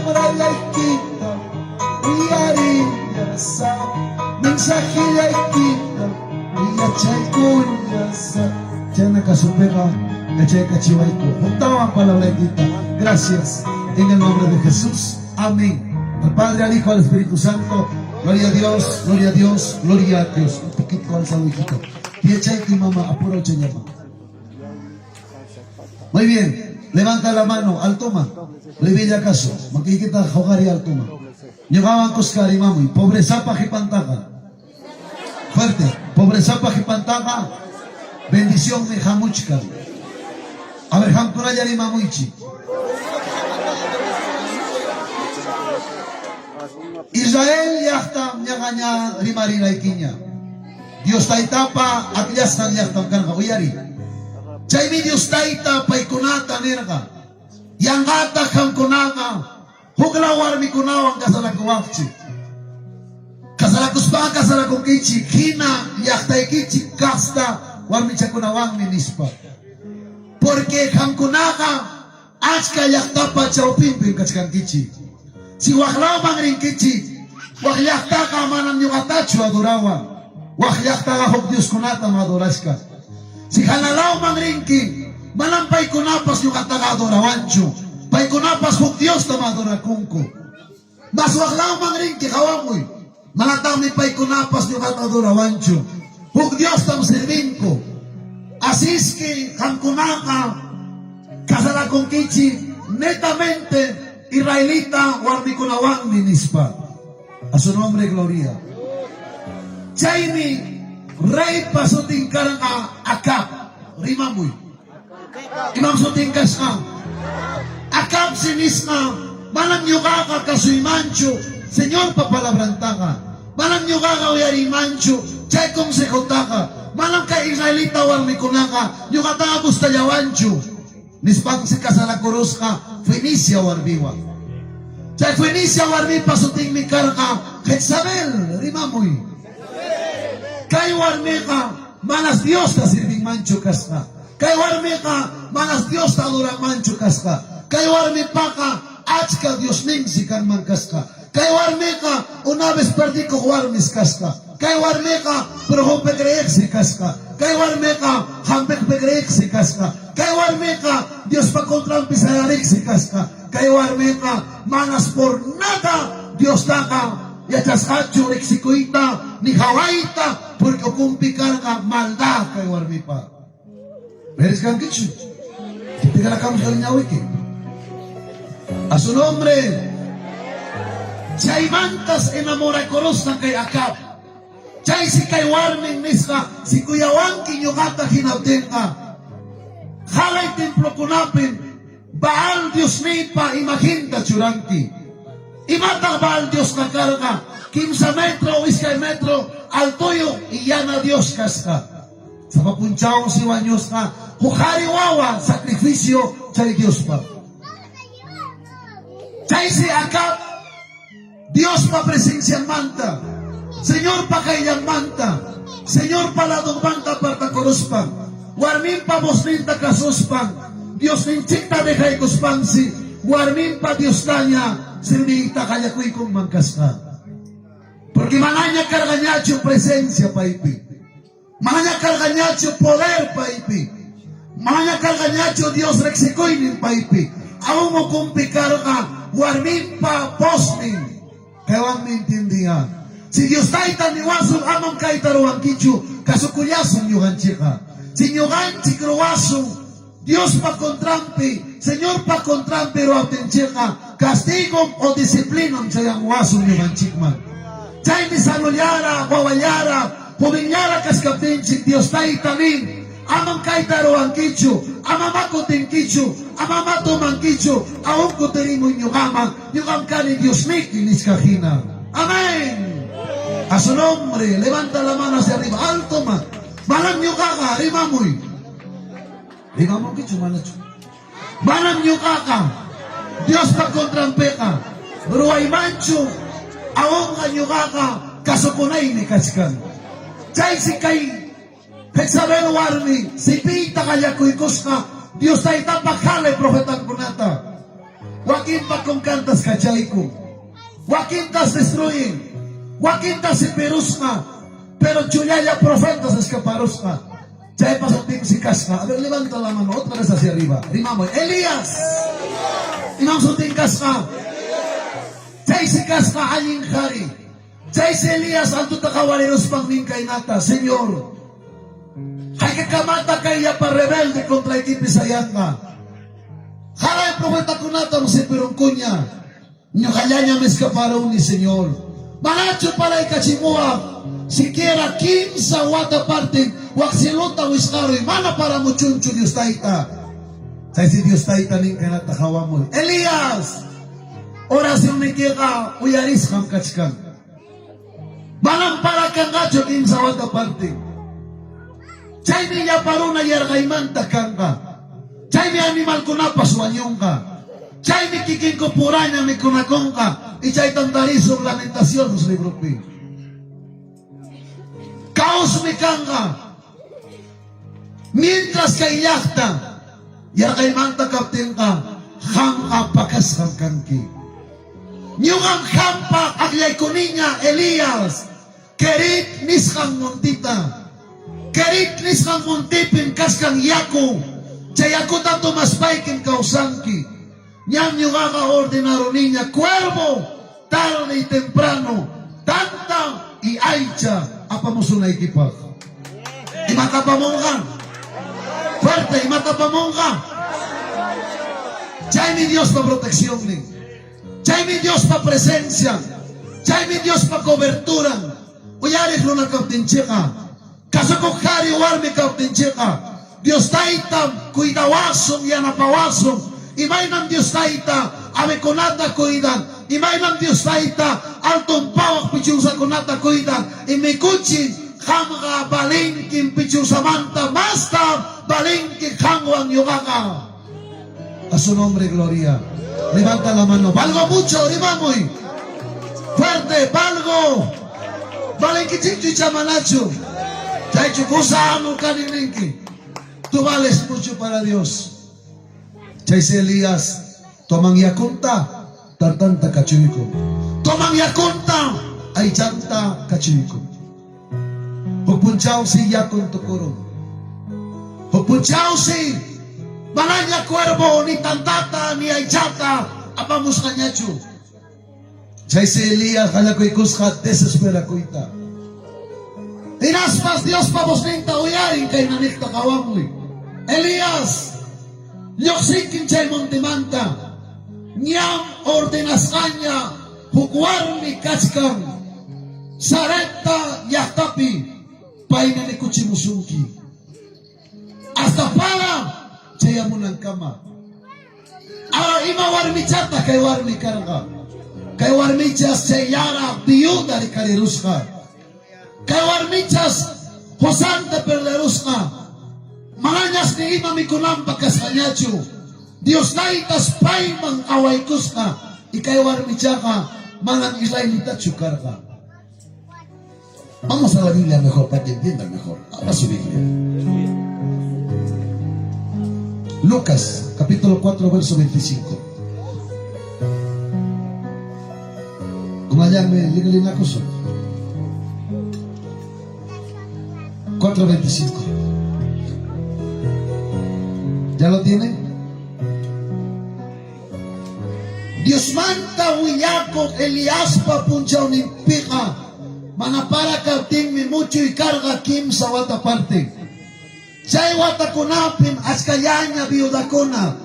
Palabrallaykita uyariyllasa, mensajellaykita yachaykullasa. Chayna kasupiqa yachaykachiwayku. Juntawan palabraykita. Gracias. En el nombre de Jesús. Amén. Al Padre, al Hijo, al Espíritu Santo. Gloria a Dios, gloria a Dios, gloria a Dios. Un poquito alzado, hijito. Yachayki, mamá, apuro llama. Muy bien. Levanta la mano, altoma. Revilla caso. Makikita hogari altoma. Ñuqawan kuska rimamuy. Pobrezapa qipantaqa. Fuerte. Pobrezapa qipantaqa bendicionmi hamuchkan. A ver, qamkunalla rimamuychik. Israel llaqtam ñaqaña rimarinaykiña. Dios Taytapa akllasqan llaqtam karqa. Uyariy. Chaymi Dios Tayta paykunata nirqa, Yanqataq qamkunaqa huklaw warmikunawan casarakuwaqchik. Casarakuspaqa casarakunkichik hina llaqtaykichik casta warmichakunawanmi, nispa. Porque qamkunaqa achka llaqtapa chawpinpim kachkankichik. Si waklawman rinkichik, wak llaqtaqa manam ñuqatachu adorawan, wak llaqtaqa huk dioskunatam adorachkan. Si hanalawman rinki, manam paykunapas ñuqataqa adorawanchu, paykunapas huk diostam adorakunku. Mas waklawman rinki, qawamuy, manataqmi paykunapas ñuqata adorawanchu, huk diostam servinku. Así es que qamkunaqa casarakunkichik netamente israelita warmikunawanmi, nispa. A su nombre, gloria. Chaymi reypa sutin karqa Acab. Rimamuy. Imam sutin kasqa? Acab si nisqa, manam ñuqaqa kasuymanchu Señorpa palabrantaqa. Manam ñuqaqa uyariymanchu chay consejotaqa. Manam kay israelita warmikunaqa ñuqataqa gustallawanchu. Nispansi casarakurusqa Fenicia warmiwan. Chay Fenicia warmipa sutinmi karqa Jezabel. Rimamuy. Kay warmiqa manas Diosta servinmanchu kasqa. Kay warmiqa manas Diosta adoranmanchu kasqa. Kay warmipaqa achka diosninsi kanman kasqa. Kay warmiqa una vez perdikuq warmis kasqa. Kay warmiqa brujopi creeqsi kasqa. Kay warmiqa hampiqpi creeqsi kasqa. Kay warmiqa Diospa contranpi sayariqsi kasqa. Kay warmiqa manas por nada Diostaqa yachasqachu riqsikuyta ni qawayta, porque ukunpi karqa maldad kay warmipa. Mereskankichu? Tigrakamusqa ñawiki. A su nombre. Chaymantas enamorakurusqa kay Acab. Chaysi kay warmin nisqa, si kuyawanki ñuqata hinaptinqa, qalay templokunapim Baal diosniypa imaginta churanki. Imataq Baal diosqa karqa? 3 metro o 2 metro altoyuq y yana dios kasqa. Sapa punchawsi wañusqa huk qari wawa sacrificio chay diospaq. Chaysi Acab Diospa presencianmanta, Señorpa qayllanmanta, Señorpa ladonmanta apartakuruspan, warminpa vozninta kasuspan, Diosninchikta dejaykuspansi warminpa Diostaña serviyta qallakuykunman kasqa. Porque manaña karqañachu presencia paypi. Manaña karqañachu poder paypi. Manaña karqañachu Dios riqsikuynin paypi. Aún ukunpi karqa warminpa voznin. Kaywanmi entiendiya. Si Dios Tayta niwasun amam kayta ruwankichu, kasukullasun ñuqanchikqa. Si ñuqanchik ruwasun Diospa contranpi, Señorpa contranpi ruwaptinchikqa castigom o disciplinam chayamuwasun ñuqanchikman. Chaymi sanollara, wawallara, jovenllara kachkaptinchik Dios Tayta nin, Amam kayta ruwankichu, amamá kutinkichu, amamá tomankichu, aún kutirimuy ñuqaman, ñuqam kani Diosniki nichkaq hina. Amén. A su nombre, levanta la mano hacia arriba, alto man. Manam ñuqaqa, rimamuy. Rimamunkichu manachu? Manam ñuqaqa Diospa contranpiqa ruwaymanchu, aunqa ñuqaqa kasukunaymi kachkan. Chaysi kay Jezabel warmi sipiyta qallakuykusqa Dios Taytapa jale profetankunata. Wakinpa kunkantas kachaykun. Wakintas destruyen. Wakintas sipirusqa. Pero chullalla profetas escaparusqa. Chaypa sutinsi kasqa. A ver, levanta la mano otra vez hacia arriba. Rimamuy. Elías. Imam sutin kasqa. Chaysi kasqa allin qhari. Chaysi Elías altota qawariruspan nin kaynata, Señor, haykakamata kay llapa rebelde contraykipi sayanqa? Qaray profetakunatam sipirunkuña. Ñuqallañam escaparuni, Señor. Manachu paraykachimuwaq siquiera kimsa wata parten wak cielota wisqaruy, mana paramuchunchu Dios Tayta. Chaysi Dios Tayta nin kaynata qawamuy, Elías, oracionniykiqa uyarisqam kachkan. Manam para kanqachu kimsa wata parten. Chaymi llapa runa yarqaymanta kanqa. Chaymi animalkunapas wañunqa. Chaymi kikinku puraña mikunakunqa. Y chaytam tarisun Lamentaciones libropi. Caosmi kanqa. Mientras kay llaqta yarqaymanta kaptinqa, qamqa pakasqam kanki. Ñuqam qampa akllaykuniña, Elías, Kerit nisqan montita. Kerit nisqan montipim kachkan yaku. Chay yakuta tomaspaykim kawsanki. Ñam ñuqaqa ordenaruniña cuervo tarde y temprano tanta y aycha apamusunaykipaq. Imata apamunqa? Fuerte, imata apamunqa? Chaymi Diospa proteccionnin. Chaymi Diospa presencian. Chaymi Diospa coberturan. Uyariq runa kaptinchikqa, kasukuq qhari warmi kaptinchikqa, Dios Taytam cuidawasun, yanapawasun. Imaynam Dios Tayta avekunata cuidan, imaynam Dios Tayta alton pawaq pichunsakunata cuidan y mikuchin, qamqa valenkim pichunsamanta masta valenki qanwan ñuqaqa. A su nombre, gloria. Levanta la mano. Valgo mucho, rimamuy. Fuerte, valgo. Valenkichikchu icha manachu. Chaychu gusano kani ninki. Tú vales mucho para Dios. Chaysi Elías toman yakunta, tantanta kachuykun. Toman yakunta, aychanta kachuykun. Huk punchawsi yakun tukurun. Huk punchawsi manaña cuervo ni tantata ni aychata apamusqañachu. Chaysi Elías qallakuykusqa desesperakuyta. Hinaspas Diospa vozninta uyarin kayna niqta qawamuy. Elías, lluqsinkin chay montemanta. Ñam ordenasqaña huk warmi kachkan Sarepta llaqtapi, paymi mikuchimusunki. Hasta para chayamunankama. Ahora ima warmichataq kay warmi karqa? Kay warmichas chayllaraq viuda rikarirusqa. Kay warmichas qosanta perderusqa. Manañas ni ima mikunanpaq kasqañachu. Dios Taytas payman qawaykusqa y kay warmichaqa manam israelitachu karqa. Vamos a la Biblia mejor para que entiendan mejor. Abra su Biblia. Lucas, capítulo 4, verso 25. Kung allá me llega 4.25. ¿Ya lo tiene? Diosmanta willakuq Eliaspa punchawninpiqa mana para kaptinmi muchuy karqa kimsa wata parten. Chay watakunapim achkallaña viudakuna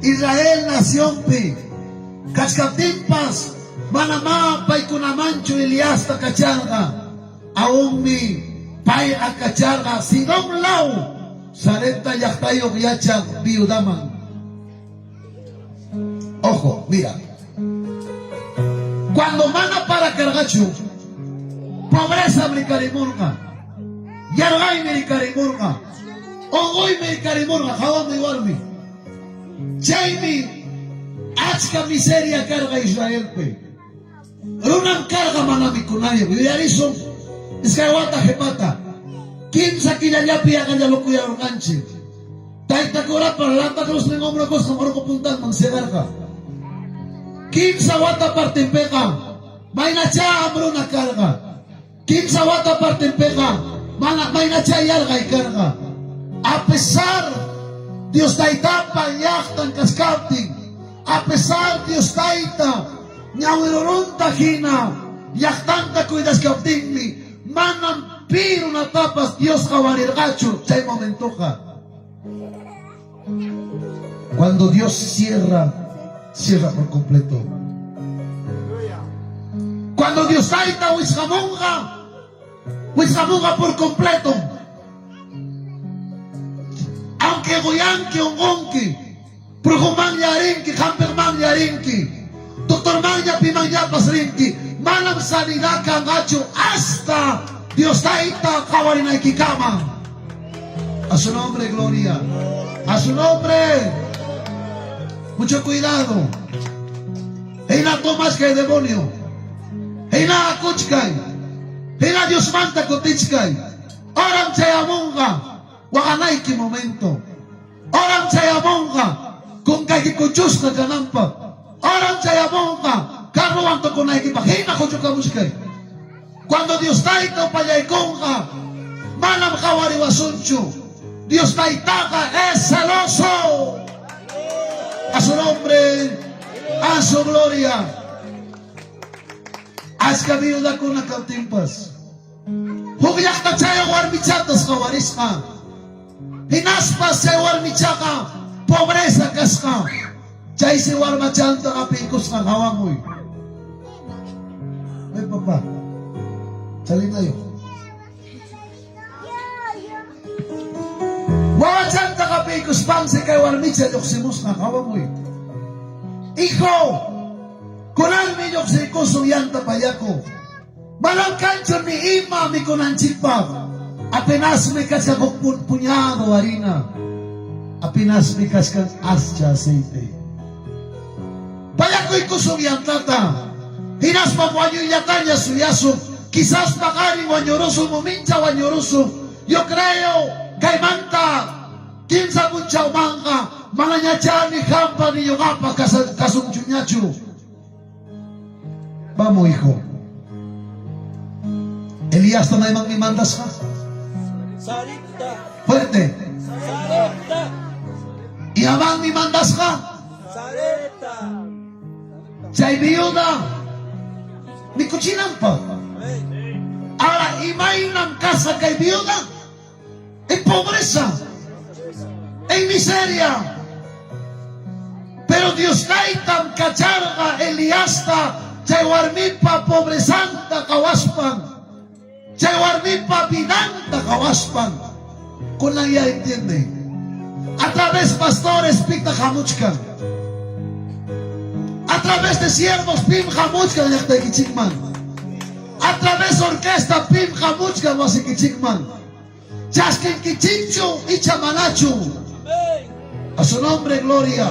Israel nacionpi kachkaptinpas manamá paykunamanchu Eliasta kacharqa. Aunmi payqa kacharqa Sidón law Sarepta llaqtayuq yachaq viudaman. Ojo, mira. Cuando mana para karqachu, pobreza rikarimurqa, yarqaymi rikarimurqa, unquymi rikarimurqa, qawami warmi. Chaymi achka miseria karqa Israelpi. Runam karqa mana mikunayuq. Yuyarisun iskay wata qipata, kimsa killallapi yaqalla lukuyarurqanchik. Tayta curapa lata cruznin hombrokusqan urqu puntanman segarqa. Kimsa wata partinpiqa maynachá hambruna karqa. Kimsa wata partinpiqa mana maynachá yarqay karqa. A pesar Dios Taytapa llaqtan kachkaptin, a pesar Dios Tayta ñawirurunta hina llaqtanta cuidachkaptinmi, manam pi runatapas Dios qawarirqachu chay momentoqa. Cuando Dios cierra, cierra por completo. Cuando Dios Tayta wisqamunqa, wisqamunqa por completo. Aunque qoyanki, unqunki, brujomanña rinki, hampiqmanña rinki, doctormanña, pimanñapas rinki, manam sanidad kanqachu hasta Dios Tayta qawarinaykikama. A su nombre, gloria. A su nombre. Mucho cuidado. Hina tomachkay demonio. Hina akuchkay. Hina Diosmanta kutichkay. Horam chayamunqa waqanayki momento. Horam chayamunqa kunkayki kuchusqa kananpaq. Horam chayamunqa carrowan tukunaykipaq. Hina quchukamuchkay. Cuando Dios Tayta upallaykunqa, manam qawariwasunchu. Dios Taytaqa es celoso. A su nombre, a su gloria. Achka viudakuna kaptinpas, huk llaqtachayuq warmichatas qawarisqa. Hinaspas chay warmichaqa pobreza kasqa. Chaysi warmachanta qapiykusqa qawamuy. Ay papá, chalinayo. Wawachanta qapiykuspansi kay warmicha lluqsimusqa qawamuy. Hijo, kunanmi lluqsiykusun yanta pallakuq. Manam kanchu ni ima mikunanchikpaq. Apenasmi kachkan huk puñado harina. Apenasmi kachkan ascha aceite. Pallakuykusun yantata. Hinaspam wañuyllataña suyasun. Quizás paqarin wañurusun o mincha wañurusun. Yo creo kaymanta kimsa punchawmanqa manañachá ni qampa ni ñuqapa kasunchuñachu. Vamos, hijo. Elías maymanmi mandasqa? Sarepta. Fuerte. Sarepta. Imamanmi mandasqa? Sarepta. Chay viuda mikuchinanpaq. Ahora, imaynam kasqa kay viuda? En pobreza, en miseria. Pero Dios Taytam kacharqa Eliasta chay warmipa pobrezanta qawaspan, chay warmipa vidanta qawaspan. Kunan ya entiende. A través pastores pitaq hamuchkan. A través de siervos pim hamuchkan llaqtaykichikman. A través orquesta pim hamuchkan wasikichikman. Chaskinkichikchu icha manachu. A su nombre, gloria.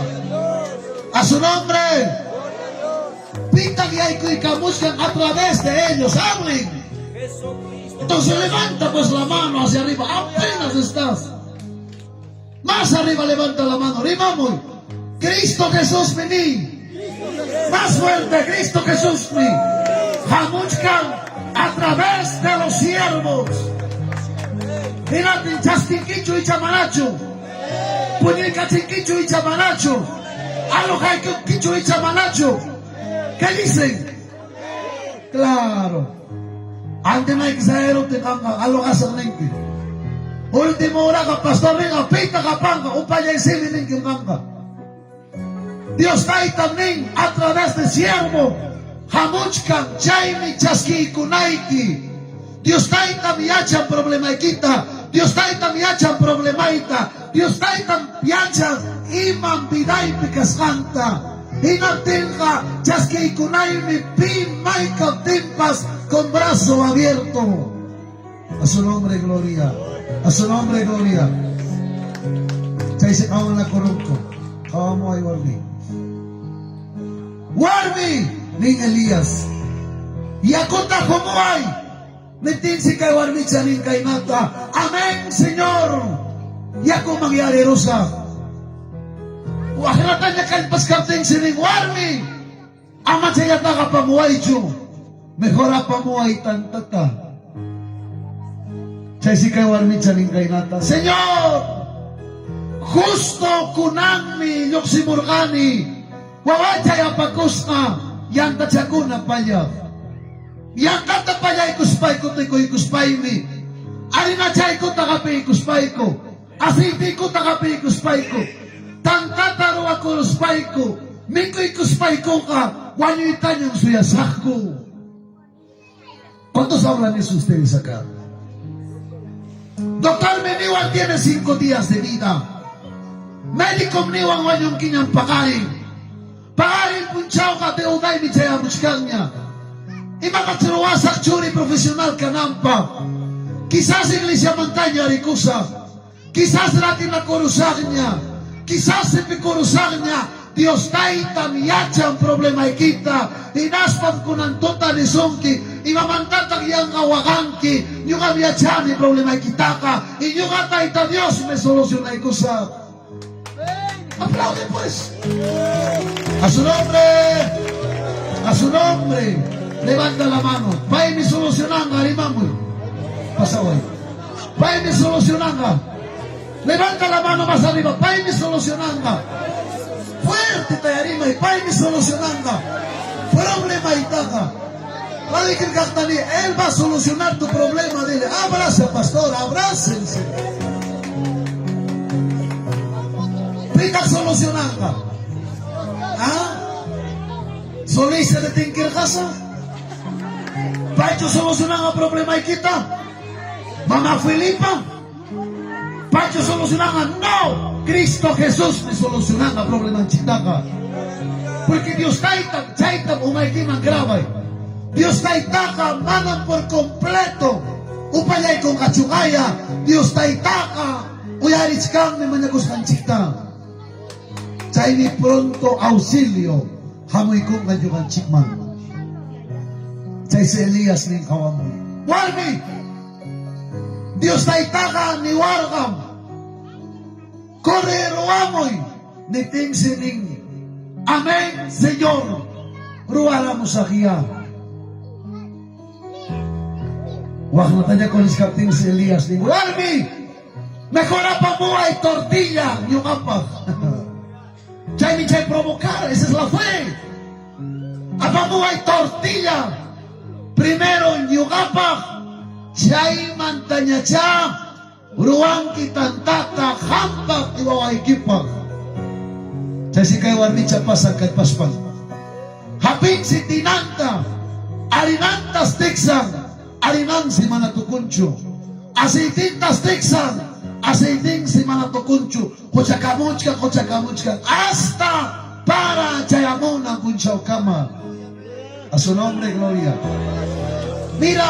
A su nombre. Pitaq yaykuykamuchkan a través de ellos. Hablen. Entonces levanta pues la mano hacia arriba. Apenas estás. Más arriba levanta la mano. Rimamuy. Cristo Jesús mi. Más fuerte, Cristo Jesús mi. Hamuchkan a través de los siervos. Hinaptin chaskinkichu icha manachu. Puñuykachinkichu icha manachu. Alojaykunkichu icha manachu. ¿Qué dicen? Claro. Antes sayaruptin qamqa alojasaq ninki. Último horaqa pastor ninqa pitaq apanqa upallay simi ninki qamqa. Dios Taytam nin a través de siervo hamuchkan chaymi chaskiykunayki. Dios Taytam yachan problemaykita. Dios Taytam yachan problemayta. Dios Taytam yachan imam vidaypi kasqanta. Hinaptinqa chaskiykunaymi pi maykaptinpas con brazo abierto. A su nombre, gloria. A su nombre, gloria. Chaysi qawanakurunku. Qawamuway warmi. Warmi, nin Elías. Yakuta qumuway. Niptinsi kay warmicha nin kaynata. Amén, Señor. Yakuman yarirusaq. Waqrataña kallpachkaptinsi nin warmi. Ama chayllataqa apamuwaychu, mejor apamuway tantata. Chaysi kay warmicha nin kaynata, Señor, justo kunanmi lluqsimurqani wawachay apakusqa yantachakuna pallaq. Yantata pallaykuspayku tikuykuspaymi, harinachaykuta qapiykuspayku, Aceiteykuta qapiykuspayku, tantata ruwakuruspayku, mikuykuspaykuqa wañuytañam suyasaqku. ¿Cuántos hablan eso ustedes acá? Doctormi niwan tiene 5 días de vida. Médicom niwan wañunkiñam paqarin. Paqarin punchawqa deudaymi chayamuchkanña. Imatach ruwasaq churi profesional kananpaq? Quizás iglesiamantaña rikusaq. Quizás ratinakurusaqña. Quizás sipikurusaqña. Dios Taytam yachan problemaykita, hinaspam kunan tuta nisunki, Imamantataq yanqa waqanki? Ñuqam yachani problemaykitaqa y ñuqa Tayta Diosmi solucionaykusaq. Aplaude pues. A su nombre. A su nombre. Levanta la mano. Paymi solucionanga, rimamuy. Pasaway. Paymi solucionanga. Levanta la mano más arriba. Paymi solucionanga. Fuerte tayarimay. Paymi solucionanga. Problemaykitaqa. Radikirkaqtani, él va a solucionar tu problema. Dile, abraza, pastor, abrácense. Pitaq solucionanqa? ¿Ah? Solisa de tinkirqasa? Paychu solucionanqa problemaykita? Mamá Filipa? Paychu solucionanqa? No! Cristo Jesusmi solucionanqa problemanchiktaqa. Porque Dios Taytam, chaytam umaykiman grabay. Dios Taytaqa manam por completo upallaykunqachuqaya. Dios Taytaqa uyarichkanmi mañakusqanchikta. Chaymi pronto auxilio hamuykunqa ñuqanchikman. Chaysi Elías nin qawamuy. Warmi, Dios Taytaqa niwarqam, corre ruwamuy, niptinsi nin, Amén, Señor, ruwaramusaqyá. Waqnataña corrichkaptinsi Elías nin, Warmi, mejor apamuway tortilla ñuqapaq. Chaymi chay provocar, esa es la fe. Apamuway tortilla, primero ñuqapaq, chaymantañachá ruwanki tantata qampaq y wawaykipaq. Chaysi kay warmicha pasan kallpaspan. Hapinsi tinanta, harinantas tiksan, harinansi mana tukunchu. Aceitintas tiksan, aceitinsi mana tukunchu. Quchakamuchkan, quchakamuchkan, hasta para chayamunan punchawkama. A su nombre, gloria. Mira,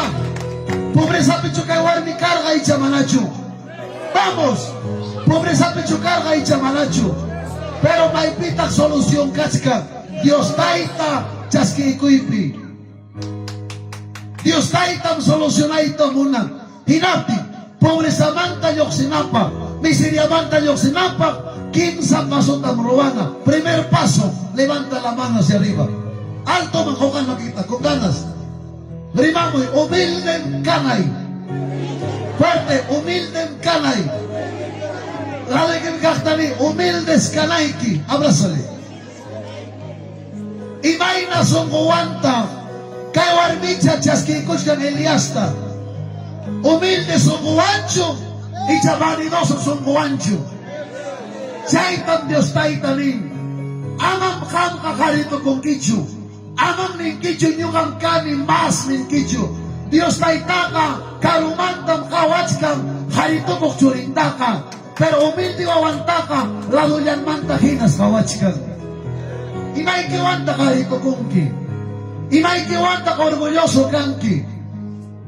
pobrezapichu kay warmi karqa icha manachu? Vamos, pobrezapichu karqa icha manachu? Pero maypitaq solución kachkan? Dios Tayta chaskiykuypi. Dios Taytam solucionayta munan. Hinaptin, pobrezamanta lluqsinapaq, miseriamanta lluqsinapaq, kimsa pasotam ruwana. Primer paso, levanta la mano hacia arriba. Altoman quqan makita, con ganas. Rimamuy, humildem kanay. Fuerte, humildem kanay. Radikirkaqtani, humildes kanayki. Abrázale. Imayna sunquwantaq kay warmicha chaskiykuchkan Eliasta? Humilde sunquwanchu icha vanidoso sunquwanchu? Chaytam Dios Tayta nin, Amam qamqa qari tukunkichu, amam ninkichu ñuqam kani mas ninkichu. Dios Taytaqa karumantam qawachkan qari tukuq churintaqa. Pero humilde wawantaqa ladullanmanta hinas qawachkan. Imaykiwantaq qari tukunki? Imaykiwantaq orgulloso kanki?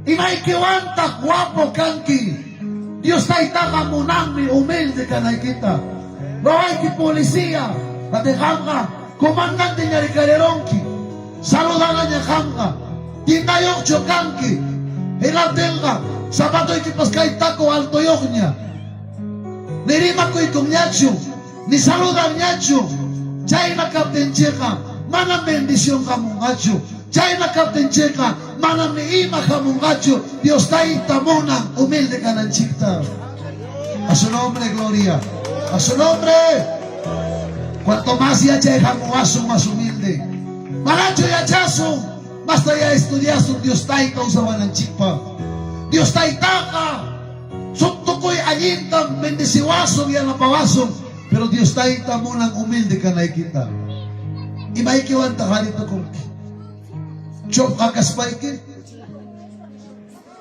Imaykiwantaq guapo kanki? Dios Taytaqa munanmi humilde kanaykita. Wawayki policía, ate qamqa comandante ñarikarirunki. Saludanaña qamqa. Tiendayuqchu kanki? Hinaptinqa zapatoykipas kay taco altoyuqña. Ni rimakuykunñachu, ni saludanñachu. Chayna kaptinchikqa. Manam bendición hamunqachu. Chayna kaptinchikqa manam ni ima hamunqachu. Dios Tayta munan humilde kananchikta. A su nombre, gloria. A su nombre. Cuanto más yachay hamuwasun, más humilde. Manachu yachasun, mastayá estudiasun Dios Tayta usawananchikpaq. Dios Taytaqa tukuy allintam bendeciwasun, yanapawasun, pero Dios Tayta munan humilde kanaykita. Imaykiwantaq qari tukunki? Chopqa kaspayki?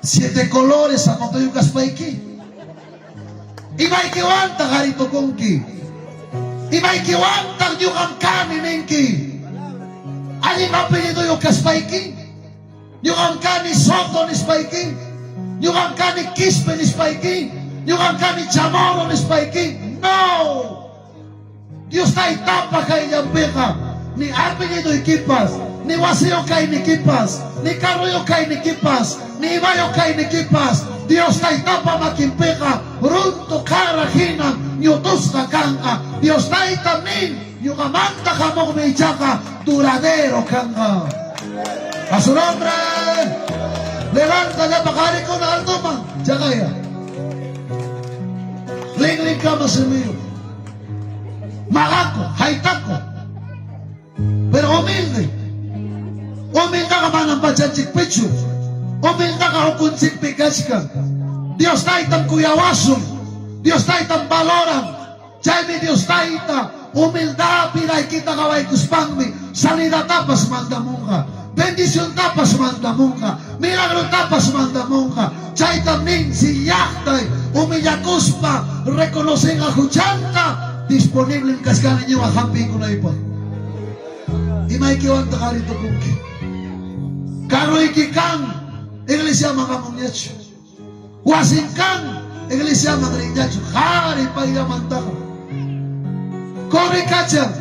Siete colores zapatoyuq kaspayki? Imaykiwantaq qari tukunki? Imaykiwantaq ñuqam kani ninki? Allin apelliduyuq kaspayki? Ñuqam kani Soto nispayki? Ñuqam kani Quispe nispayki? Ñuqam kani Chamorro nispayki? No! Dios Taytapa qayllanpiqa ni apelliduykipas, ni wasiyuq kaynikipas, ni carroyuq kaynikipas, ni imayuq kaynikipas, Dios Taytapa makinpiqa runtu qara hinam ñutusqa kanqa. Dios Taytam nin, ñuqamanta hamuqmi ichaqa duradero kanqa. A su nombre, levanta llapa qarikuna altoman, chaqaya. Linlinkama simiyuq. Maqakuq, haytakuq, pero humilde. Humildaqa manam pachanchikpichu. Humildaqa ukunchikpi kachkan. Dios Taytam kuyawasun. Dios Taytam valoran. Chaymi Dios Tayta humildad vidaykita qawaykuspanmi sanidadtapas mandamunqa, bendiciontapas mandamunqa, milagrotapas mandamunqa. Chaytam nin si llaqtay humillakuspa reconocenqa huchanta, disponiblem kachkani ñuqa hampiykunaypaq. Imaykiwantaq qari tukunki? Carroyki kan, iglesiaman hamunñachu? Wasin kan, iglesiaman rinñachu? Qari payllamantaqa. Corre kachan,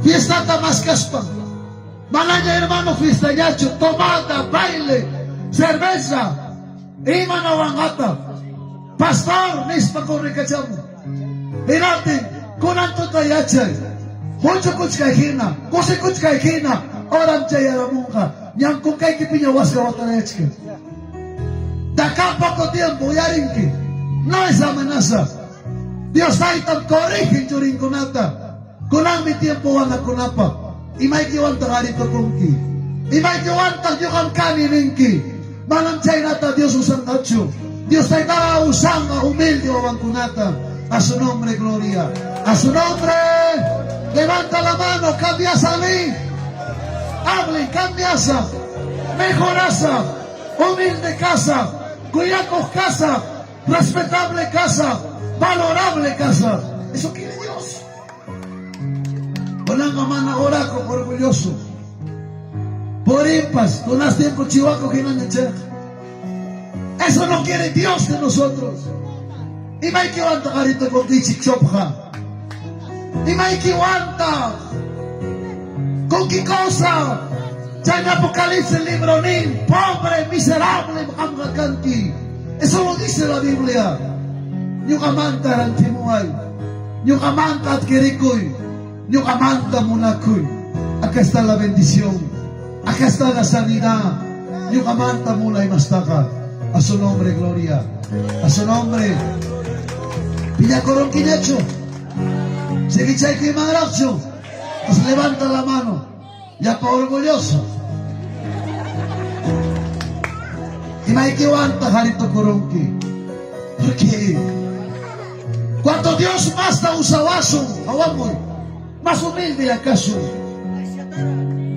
fiestata maskaspan. Manaña hermano fiestañachu, tomada, baile, cerveza, ima nawanqata. Pastor nispa corre kachamun. Hinaptin, kunan tuta yachay, huchukuchkay hina, kusikuchkay hina, oram chayaramunqa, ñam kunkaykipiña waska watarayachkan. De acá a poco tiempo uyarinki, no es amenaza. Dios Taytam corrigen churinkunata. Kunanmi tiempo wanakunapaq. Imaykiwantaq qari tukunki? Imaykiwantaq ñuqam kani ninki? Manam chaynata Dios usanqachu. Dios Taytaqa usanqa humilde wawankunata. A su nombre, gloria. A su nombre, levanta la mano, cambiasa ali. Hablen, cambiasa. Mejorasa. Humilde casa. Cuyakuq casa. Respetable casa. Valorable casa. Eso quiere Dios. Kunanqa mana orakuq orgulloso. Purimpas, tunas tiempo chihuaco hinaña chayqa. Eso no quiere Dios de nosotros. Imaykiwantaq qari tukunkichik chopqa? Imaykiwantaq? ¿Con qué cosa? Chay Apocalipsis libro nin, pobre, miserable, qamqa kanki. Eso lo dice la Biblia. Ñuqamanta rantimuway. Ñuqamanta adquirikuy. Ñuqamanta munakuy. Acá está la bendición. Acá está la sanidad. Ñuqamanta munay mastaqa. A su nombre, gloria. A su nombre. Piñakurunkiñachu. Sigichaykimanraqchu. Pues levanta la mano. Llapa orgulloso. Imaykiwantaq qari tukurunki? Porque cuando Dios masta usawasun, hawamuy, más humilde akasun.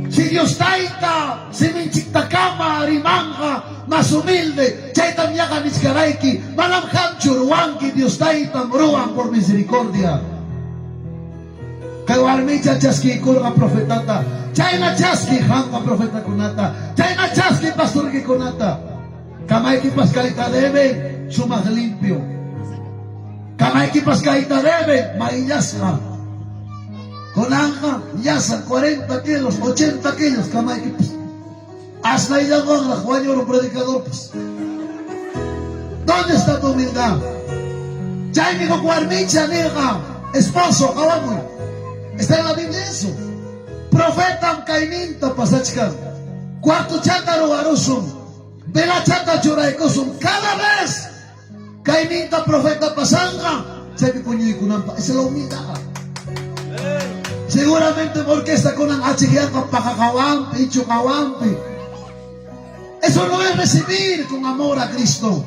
Si Dios Tayta, siminchiktakama rimanqa, más humilde, chaytam ñaqa nichkarayki, manam qamchu ruwanki, Dios Taytam ruwan por misericordia. Kay warmicha chaskiykurqa profetata, chayna chaskiy qamqa profetakunata, chayna chaskiy pastorkikunata. Kamaykipas kayta deben, sumaq limpio. Kamaykipas kayta deben, mayllasqa. Kunanqa llasa 40 kilos, 80 kilos kamaykipas. Asnayllawanraq wañurun predicadorpas. ¿Dónde está tu humildad? Chaymi huk warmicha nirqa, esposo, qawamuy. Está en la Biblia eso. Profetam kayninta pasachkan. Cuartochata ruwarusun, velachata churaykusun cada vez kayninta profeta pasanqa chaypi puñuykunanpaq. Esa es la humildad. Seguramente orquesta kunan achikyanqa paja hawanpi, ichu hawanpi. Eso no es recibir con amor a Cristo.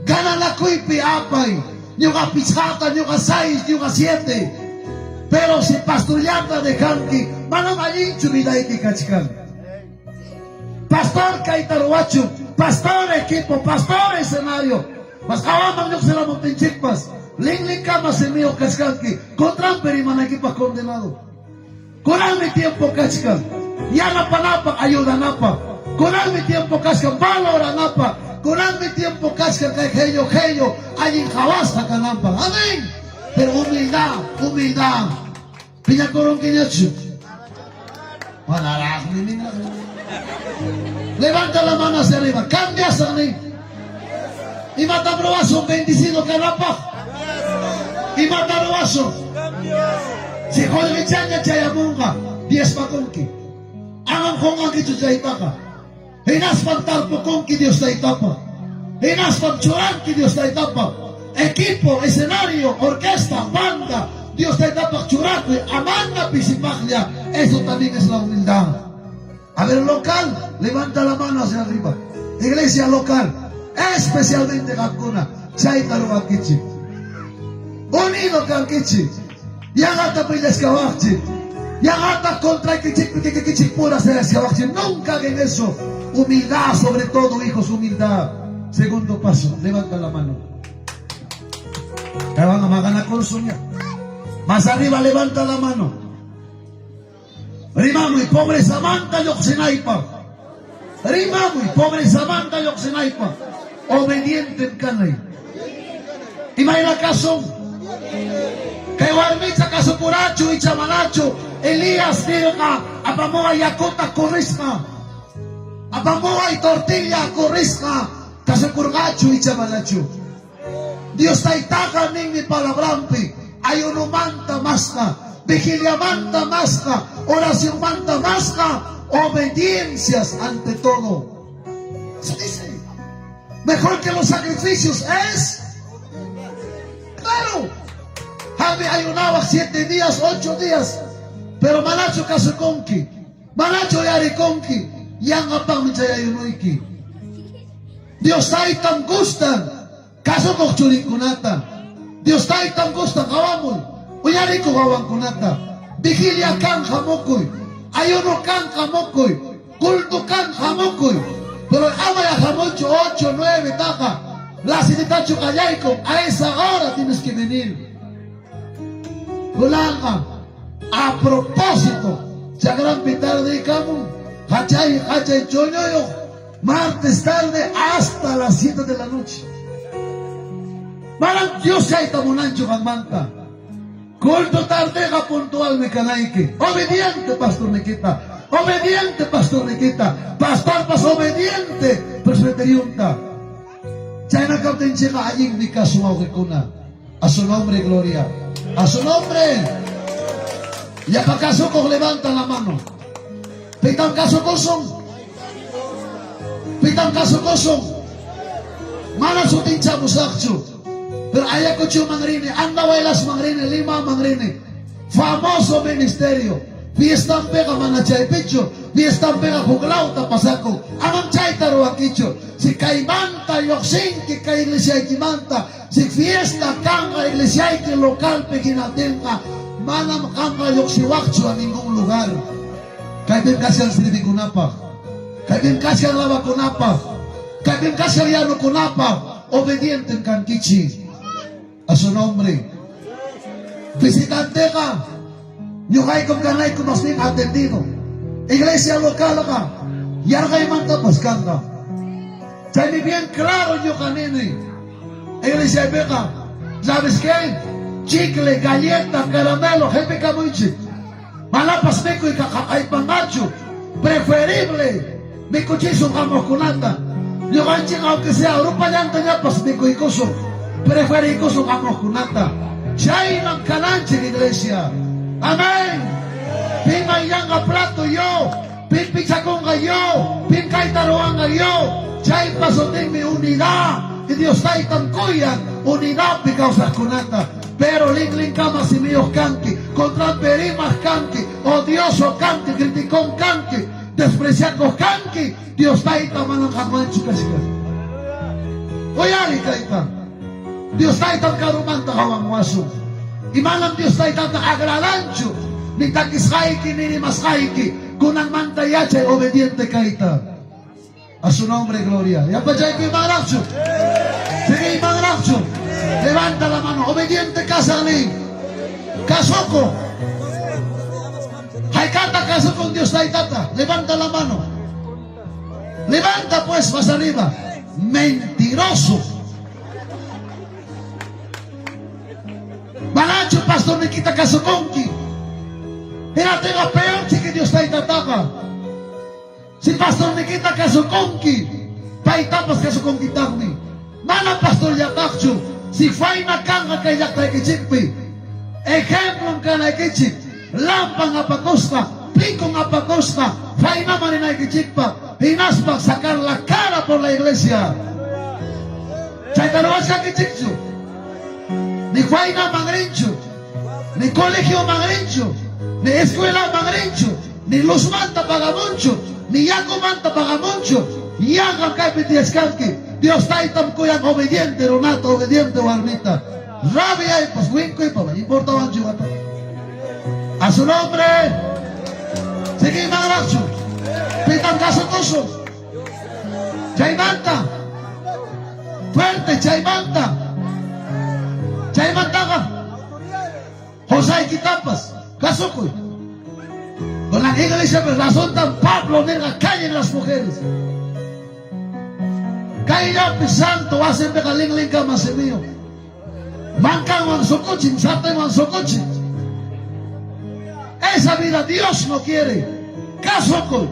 Gananakuypi apay. Ñuqa pichqata, ñuqa 6, ñuqa 7. Pero si pastorllata dejanki, manam allinchu vidayki kachkan. Pastor kayta ruwachun, pastor equipo, pastor escenario. Mas hawaman lluqsiramuptinchikpas, linlinkama simiyuq kachkanki, contranpi rimanaykipaq condenado. Kunanmi tiempo kachkan yanapanapaq, ayudanapaq. Kunanmi tiempo kachkan valoranapaq. Kunanmi tiempo kachkan kay qello qello allin qawasqa kananpaq. Amén. Pero humildad, humildad. Piñakurunkiñachu? Manaraqmi ninraqmi. Levanta la mano hacia arriba. Cambiasaq nin. Imatam ruwasun bendecido kanapaq? Imata ruwasun? Si qullqichaña chayamunqa, diezmakunki. Amam qunqankichu chaytaqa. Hinaspam tarpukunki Dios Taytapa. Hinaspam churanki Dios Taytapa. Equipo, escenario, orquesta, banda, Dios Taytapaq churakuy, amana pisipaqlla. Eso también es la humildad. A ver, local, levanta la mano hacia arriba. Iglesia local, especialmente qamkuna, chayta ruwankichik. Unido kankichik. Yanqata peleaskawaqchik. Yanqata contraykichikpi kikikichik pura sayashkawaqchik. Nunca hagan eso. Humildad sobre todo, hijos, humildad. Segundo paso, levanta la mano. Te van a maqanakursunya. Más arriba, levanta la mano. Rimamuy, pobrezamanta lluqsinaypaq. Rimamuy, pobrezamanta lluqsinaypaq. Obediente kanay. Imayna kasun? Kay warmicha kasukurachu icha manachu? Elías nirqa, apamuway yakuta corrisqa. Apamuway tortilla corrisqa. Kasukurqachu icha manachu? Dios Taytaqa ninmi palabranpi, ayunomanta masqa, vigiliamanta masqa, oracionmanta masqa, obediencias ante todo. Eso dice. Mejor que los sacrificios es. Claro. Javi ayunaba 7 días, 8 días. Pero manachu kasukunki, manachu yarikunki, yanqapaqmi chay ayunuyki. Dios Taytam gustan kasukuq churinkunata. Dios Taytam gustan qawamuy, uyarikuq wawankunata. Vigilia kan hamukuy, ayuno kan hamukuy, culto kan hamukuy. Pero ama ya hamuychu 8, 9 taqa. Las 7tachu qallaykun, a esa hora tienes que venir. Kunanqa, a propósito, chakranpi tardeykamun, hachay hachay chuñuyuq, martes tarde hasta las 7 de la noche. Manam Dios chayta munanchu qanmanta. Culto tardeqa puntualmi kanayki. Obediente, pastor Nikita. Obediente, pastor Nikita. Pastorpas obediente, presbiteriunta. Chayna kaptinchikqa allinmi kasun, wawqikuna. A su nombre, gloria. A su nombre. Llapa kasukuq levanta la mano. Pitam kasukusun? Pitam kasukusun? Mana sutinchamusaqchu. Pero Ayacuchoman rini, Andahuaylasman rini, Limaman rini. Famoso ministerio. Fiestampiqa mana chaypichu. Fiestampiqa huklawta pasakun. Amam chayta ruwankichu. Si kaymanta lluqsinki kay iglesiaykimanta, si fiesta kanqa iglesiayki localpi hinaptinqa, manam qamqa lluqsiwaqchu a ningún lugar. Kaypim kachkan sirvikunapaq. Kaypim kachkan lavakunapaq. Kaypim kachkan yanukunapaq. Obediente kankichik. A su nombre. Visitanteqa ñuqaykum kanayku más bien atendido. Iglesia localqa yarqaymantapas kanqa. Chaymi bien claro ñuqa nini. Iglesiapiqa, ¿sabes qué? Chicle, galleta, caramelo, qhipikamuychik. Manapas mikuy aypanqachu. Preferible mikuchisun hamuqkunata. Ñuqanchik aunque sea rupallantañapas mikuykusun. Preferiykusun hamuqkunata. Chaynam kananchik iglesia. Amén. Pim mayllanqa plato? Yo. Pim pichakunqa? Yo. Pim kayta ruwanqa? Yo. Chaypa sutinmi unidad. Y Dios Taytam kuyan unidadpi kawsaqkunata. Pero linlinkama simiyuq kanki, contranpi rimaq kanki, odioso kanki, criticón kanki, despreciakuq kanki, Dios Tayta manam qamwanchu kachkan. Uyari kayta. Dios Taytam karumanta qawanwasun. Y manam Dios Taytata agradanchu ni takisqayki ni rimasqayki. Kunanmanta yachay obediente kayta. A su nombre, gloria. Yapachayku imanraqchu? Sigue imanraqchu? Levanta la mano. Obediente kasani. Kasuko. Haykata kasukun Dios Taytata. Levanta la mano. Levanta pues más arriba. Mentiroso. Manachu pastor nikita kasukunki. Hinatinqa peor chiki Dios Taytataqa. Si pastor nikita kasukunki, paytapas kasukunkitaqmi. Mana pastorllataqchu, si fayna kanqa kay llaqtaykichikpi. Ejemplom kanaykichik, lampan apakusqa, picon apakusqa, faynaman rinaykichikpaq, hinaspa sacar la cara por la iglesia. Chayta ruwachkankichikchu. Ni faynaman rinchu, ni colegioman rinchu, ni escuelaman rinchu, ni luzmanta pagamunchu, ni yakumanta pagamunchu. Yanqam kaypi tiyachkanki. Dios Taytam kuyan obediente runata, obediente warmita. Rabiaypas, winkuypas, importawanchu imata. A su nombre. Seguimanraqchu. Pitam kasukusun. Chaymanta. Fuerte, chaymanta. Chaymantaqa qosaykitapas kasukuy. Con la iglesia pues razontan Pablo nirqa callen las mujeres. Kayllapi santo wasinpiqa linlinkama simiyuq. Mankanwan sukuchin, sartenwan sukuchin. Esa vida Dios no quiere. Kasukuy.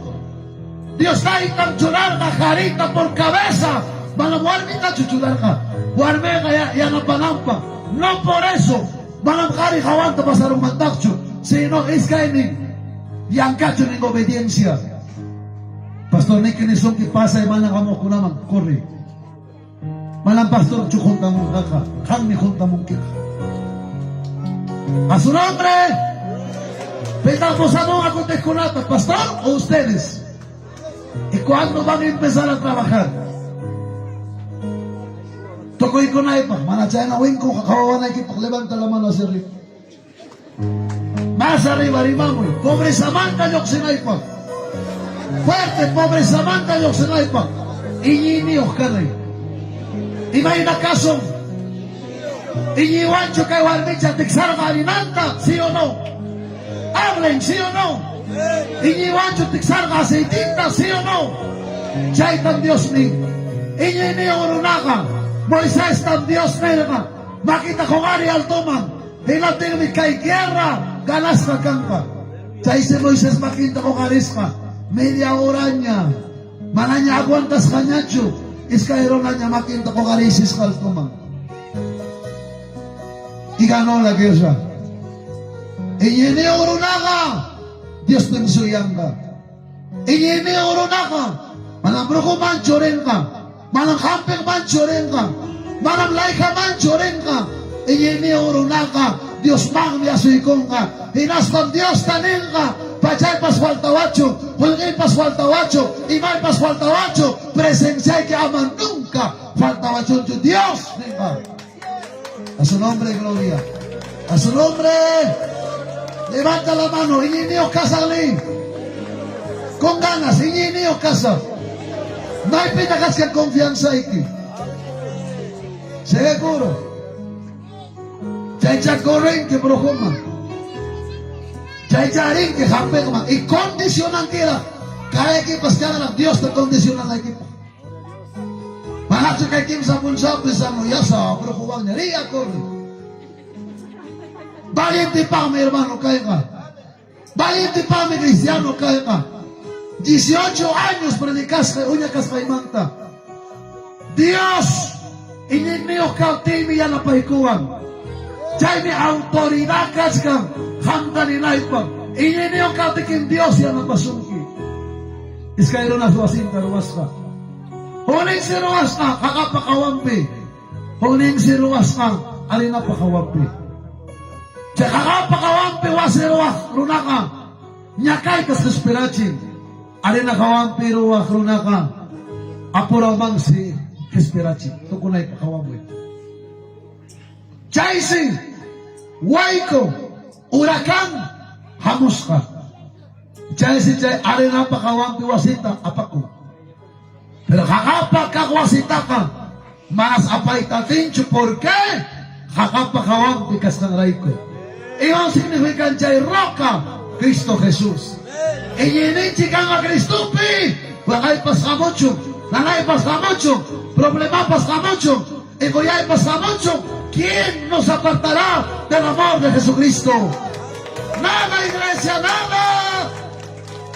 Dios Taytam churarqa qarita por cabeza. Manam warmitachu churarqa. Warmiqa yanapananpaq. No por eso manam qari hawanta pasarunmantaqchu, sino iskaynin llamkachun en obediencia. Pastor niki nisunki pasay mana hamuqkunaman corre. Manam pastorchu juntamunqaqa, qammi juntamunkiqa. A su nombre. Pitaq pusamunqa kutiqkunata, pastor o ustedes? ¿Y cuándo van a empezar a trabajar? Tukuykunaypaq, mana chayna winkuqa qawawanaykipaq, levanta la mano hacia arriba. Más arriba rimamuy, pobrezamanta lluqsinaypaq. Fuerte, pobrezamanta lluqsinaypaq. Iñiyniyuq kanay. Imayna kasun? Iñiywanchu kay warmicha tiksarqa harinanta, sí o no? Hablen, sí o no? Iñiywanchu tiksarqa aceitinta, sí o no? Chaytam Dios nin. Iñiyniyuq runaqa, Moisestam Dios nirqa, makita huqariy altoman, hinaptinmi kay guerra ganasqa kanqa. Chaysi Moisés makinta huqarisqa, media horaña, manaña aguantasqañachu, iskay runaña makinta huqariysisqa altoman. Y ganó la guerra. Iñiyniyuq runaqa Diospim suyanqa. Iñiyniyuq runaqa manam brujomanchu rinqa, manam hampiqmanchu rinqa, manam layqamanchu rinqa. Iñiyniyuq runaqa Diosmanmi asuykunqa, hinaspam Diosta ninqa, pachaypas faltawachu, qullqiypas faltawachu, imaypas faltawachu, presenciayki ama nunca faltawachunchu Dios ninqa. A su nombre, gloria. A su nombre. Levanta la mano. Iñiyniyuq kasaqli. Con ganas, iñiyniyuq kasaq. Maypitaq kachkan confianzayki? Seguro. Chaycha correnki brujoman. Chaycha rinki hampiqman. Y condicionankiraq. Karaykipas kanraq Diosta condicionanaykipaq. Manachu kay kimsa punchawpi sanoyasaq brujowanña riya corre. Valientepaqmi hermano kayqa. Valientepaqmi cristiano kayqa. 18 años predicasqay uña kasqaymanta. Dios iñiyniyuq kaptiymi yanapaykuwan. Chaymi autoridad kachkan qamta ninaypaq. Iñiyniyuq kaptikim Dios yanapasunki. Iskay runas wasinta ruwasqa. Hukninsi ruwasqa qaqapa qawanpi, hukninsi ruwasqa arenapa qawanpi. Chay qaqapa qawanpi wasi ruwaq runaqa ñakaytas qispirachin. Arena qawanpi ruwaq runaqa apurawmansi qispirachin. Tukunaypaq qawamuy. Chaysi wayku huracán hamusqa. Chaysi chay arenapa qawanpi wasita apakun. Pero qaqapa kaq wasitaqa manas apayta atinchu. ¿Por qué? Qaqapa qawanpi kasqanrayku. Iman significan chay roca? Cristo Jesús. Iñiyninchik kanqa Cristopi. Waqaypas hamuchun, nanaypas hamuchun, problemapas hamuchun, egoyaypas hamuchun. ¿Quién nos apartará del amor de Jesucristo? Nada, iglesia, nada.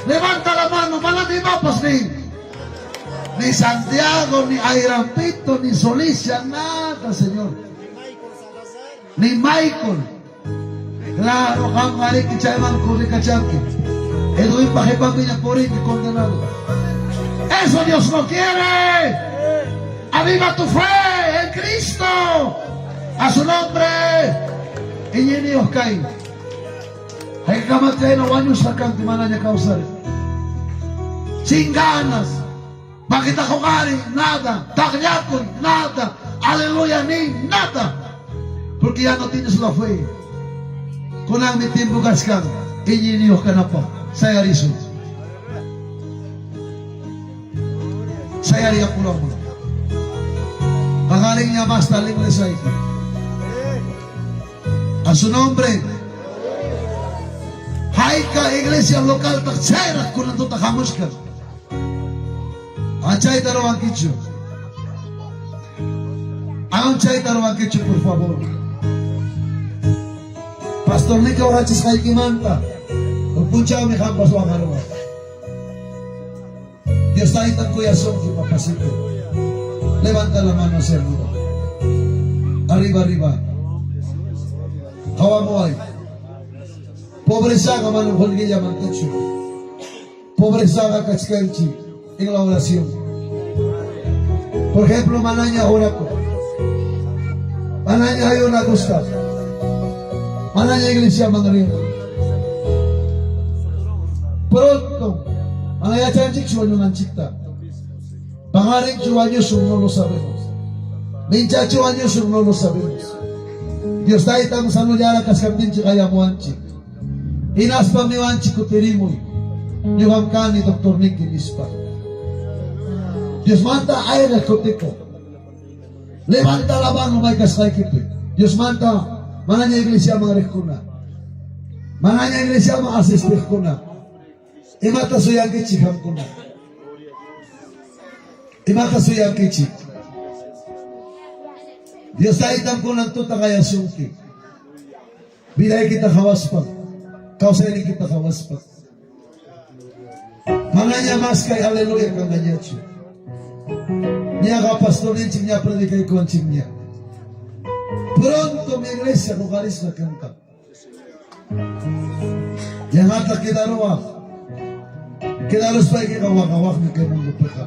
Levanta la mano, manam imapas nin. Ni Santiago, ni Ayrampito, ni Solicia, nada, Señor. Ni Michael. Claro, qamqariki chayman corrikachanki. Edwinpa qhipanpiña purinki condenado. Eso Dios no quiere. Aviva tu fe en Cristo. A su nombre. Iñiyniyuq kay. Haykakama chayna wañusqa kanki manaña kawsariq. Sin ganas. Makita huqariy, nada. Taqllakuy, nada. Aleluya niy, nada. Porque ya no tienes la fe. Kunanmi tiempo kachkan iñiyniyuq kanapaq. Sayarisun. Sayari apuraman. Paqarinña masta linlesayki. A su nombre. Hayka iglesia localtaq chayraq kunan tuta hamuchkan. Achayta ruwankichu. Anchayta ruwankichu, por favor. Pastorniki waqachisqaykimanta huk punchawmi qampas waqaruwaq. Dios taytan kuyasunki, papacito. Levanta la mano hacia arriba. Arriba, arriba. Qawamuway. Pobrezaqa manam qullqillamantachu. Pobrezaqa kachkanchik en la oración. Por ejemplo, manaña orakuq. Manaña ayunakuspa. Manaña iglesiaman riq. Pronto, mana yachanchikchu wañunanchikta. Paqarinchu wañusun, no lo sabemos. Minchachu wañusun, no lo sabemos. Dios taytam sanullara kachkaptinchik qayamuwanchik. Hinaspam niwanchik kutirimuy. Ñuqam kani doctorniki nispa. Diosmanta ayriq kutikuq. Levanta la mano may kasqaykipi. Diosmanta manaña iglesiaman riqkuna. Manaña iglesiaman asistiqkuna. Imata suyankichik qamkuna? Imata suyankichik? Dios taytam kunan tuta qayasunki. Vidaykita qawaspa, kawsayniykita qawaspa. Manaña mas kay aleluya kanqañachu. Ñaqa pastorninchik ña predicaykuwanchikña. Pronto mi iglesia huqarisqa kanqa. Ñaqata quedaruwaq. Quedaruspaykiqa waqawaqmi kay mundopiqa.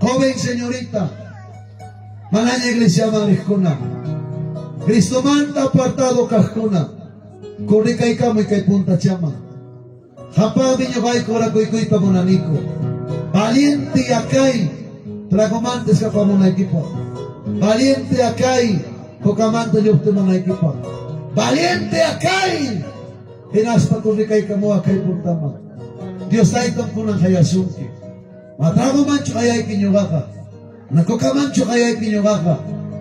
Joven señorita, manaña iglesiaman riqkuna, Cristomanta apartado kaqkuna, corrikaykamuy kay puntachaman. Qapaqmi ñuqayku orakuykuyta munaniku. Valiente akay, tragomanta escapamunaykipaq. Valiente akay, cocamanta lluptimunaykipaq. Valiente akay, hinaspa corrikaykamuwaq kay puntaman. Dios taytam kunan qayasunki. Matragomanchu qayayki ñuqaqa. Mana cocamanchu qayayki ñuqaqa.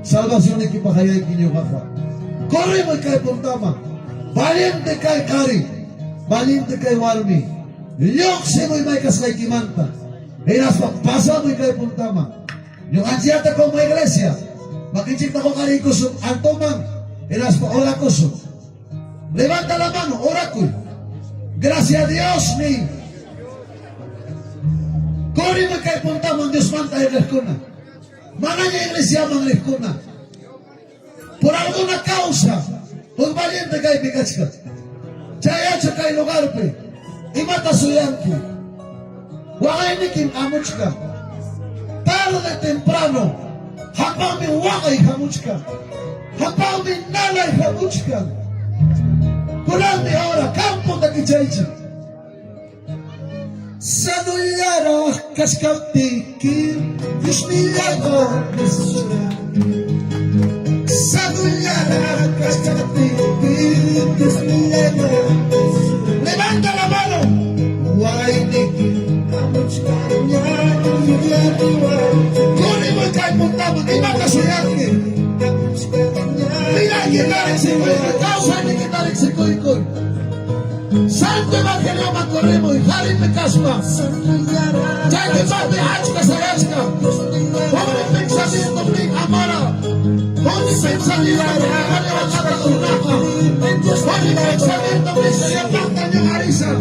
Salvacionnikipaq qayayki ñuqaqa. Corrimuy kay puntaman. Valiente kay qari. Valiente kay warmi. Lluqsimuy may kasqaykimanta. Hinaspa pasamuy kay puntaman. Ñuqanchikta como iglesia makinchikta huqariykusun altoman hinaspa orakusun. Levanta la mano, orakuy. Gracias a Dios niy. Corrimuy kay puntaman Diosmanta ayriqkuna. Manaña iglesiaman riqkuna. Por alguna causa, huk valiente kaypi kachkan. Chayacha kay lugarpi. Imata suyanki? Waqaynikim hamuchkan. Tarde temprano hapanmi waqay hamuchkan. Hapanmi nanay hamuchkan. Kunanmi ahora campo takichaychik. Sanullaraq kachkaptiki Diosnillayqa nisusqa. Sanullaraq kachkaptiki Diosnillayqa nisusqa. Levanta la mano. Wayniki hamuchkanña Kunimuy kay puntaman imata suyanki. Vidaykita riqsikuykuy, kawsaynikita riqsikuykuy. Santo Evangelioman corrimuy, qarinpi kaspa. Chaypipaqmi achka sayachka. Pobre pensamiento nin amara. Pobre pensamiento nin runaqa. Pobre pensamiento nin sayapaqta ñuqarisa.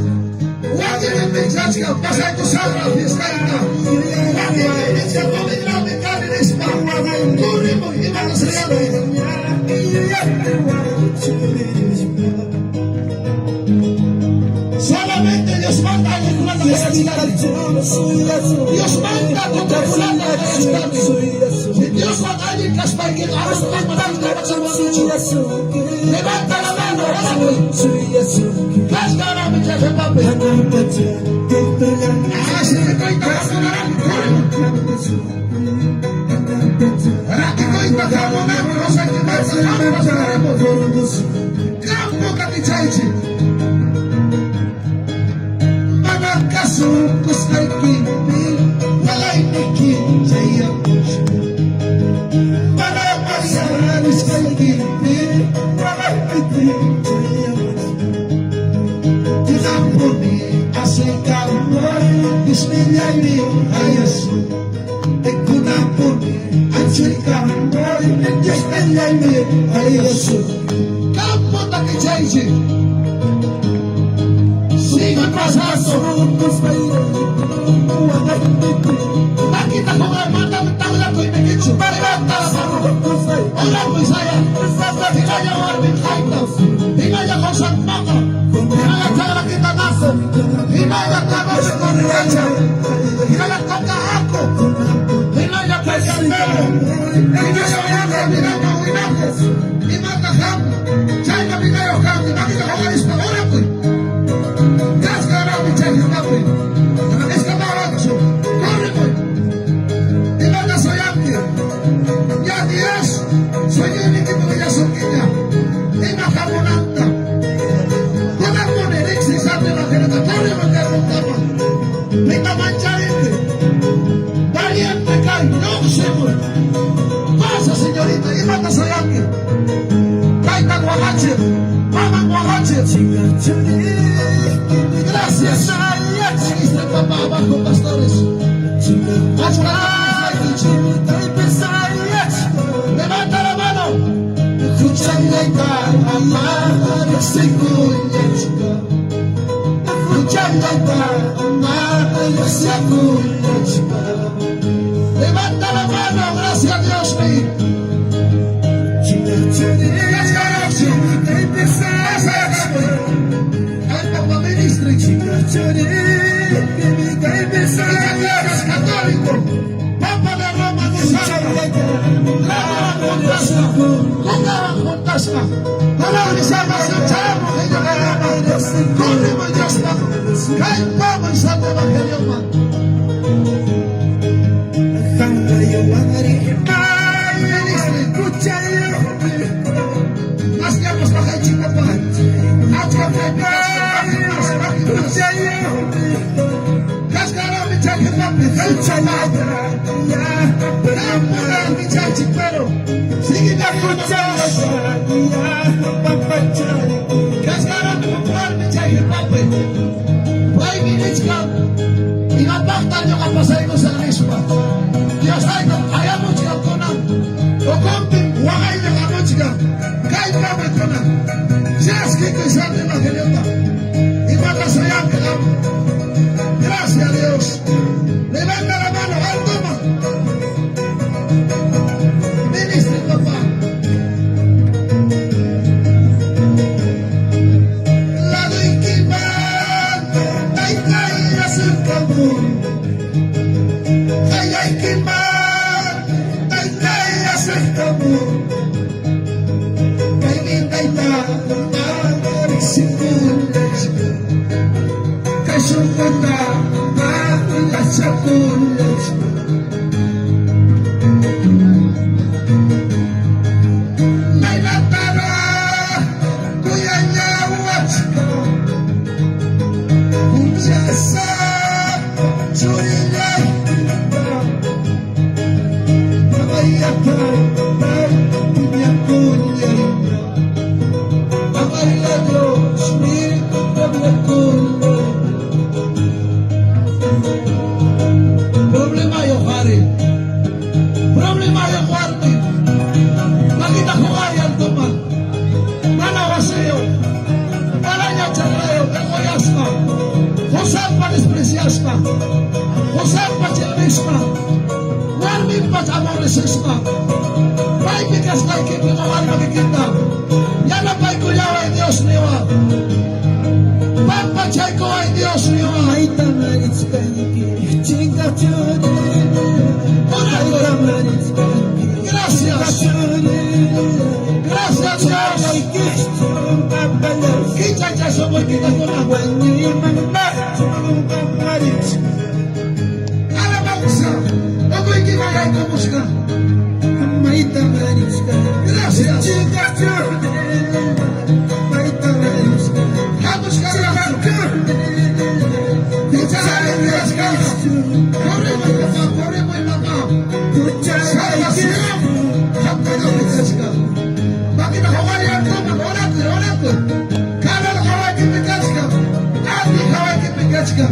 Wakinmi pensachka pasayku saqra fiestayta. Wakinmi nichka domingrami kani nispa. Corrimuy imata sayanki. Solamente Dios manda allikunata qayachkani. Dios manda contrakunata qayachkani. Si Dioswan allin kaspaykiqa ama Levanta la mano, orakuy. Kaskarami chay qipapi. Asirikuyta hamunaraqmi corrimuy. Rakikuyta hamunaraqmi rosaykimanta qampas corrimuy. Campo takichaychik. Mana kasukusqaykipi waqayniki chayamuchkan. Mana pasarisqaykipi waqayniki chayamuchkan. Tiqampuni asuykamuy Diosnillaymi hayasun. Kunanpuni anchuykamuy Diosnillaymi hayasun. Campo takichaychik. Sigue pasando. Makita huqarmanta taqlakuynikichu. Levanta la mano. Orakuy saya. Hinalla warmin hayta. Hinalla qosan maqa. Hinalla chaqrakitanaku. Hinalla kamachi corriacha. Hinalla toca ako. Hinalla kaycandelo. Hinalla winaku winaku winaku. Imata ham. Chayna vinayuq kanki. Makita huqarispa orakuy. Kaskarami chay himapi. Escaparachu. Corrimuy. Imata suyanki. Ya Dios, sueñoynikipi willasunkiña. Ima hamunanta. Kunanpuni riqsi santo evangelio. Corrimuy kay puntaman. Pita mancharinki. Valiente kay, lluqsimuy. Pasa señorita, imata suyanki. Taytan waqachik, maman waqachik. Gracias. Ministro papá abajo, pastores. Levanta la mano. Huchallayta ama riqsikuyñachka. Huchallayta ama riqsikuyñachka. Levanta la mano, gracias a Dios mi. Kaskaraqchu. Pasayakamuy. Ay papá ministro. Iglesias católico. Papa de Roma no sabe. Lawan juntasqa. Kungawan juntasqa. Kunanmi salvación chayamun ella Corrimuy Diosman. Kallpamuy Santo Evangelioman. Ministro. Más tiempos bajaychik papá. Achka kaypi kachkan, Kaskarami chay qipapi. Kampunami chaychik pero sigue Kaskarami warmi chay qipapi. Paymi nichkan. Imapaqta ñuqa pasaykusaq nispa. Dios tayta qayamuchkan kunan. Ukunpim waqaylla hamuchkan. Kallpamuy kunan. Chaskikuy Santo Evangeliota. Imata suyanki qam. Gracias a Dios. Levanta la mano, altoman. Ministro papá. La acercamur. Qayaykiman taytay acercamur. Kaymi tayta mana riqsikunchu. Kay sunquta mana yachakunchu. Maynataraq kuyallawachkan huchasapa churillaykita. Mamayapa piñakullayña. Amarla Dios mi problema. Problema yo qari. Problema yo warmi. Makita ko kaya tuman. Mana wasiyo. Manaña chakrayo. Kakoyasma. Josepa despreciasma. Josepa chirnisma. Warmimpas aborrecisma. Paypi kasqaykipi qawar makikita. Yanapaykullaway Dios niwa. Pampachaykuway Dios niwa. Gracias. Gracias Dios. Kichachay sunquykita. Alabanza. Ukuykiman yaykumusqa. Gracias. Hamusqa Dios Corremos, papá, corremos, mamá. Salvación. Hamkuna Bakit ako kaya ito? Orakoy, orakoy. Karal kaway kipikas ka. Ati kaway kipikas ka.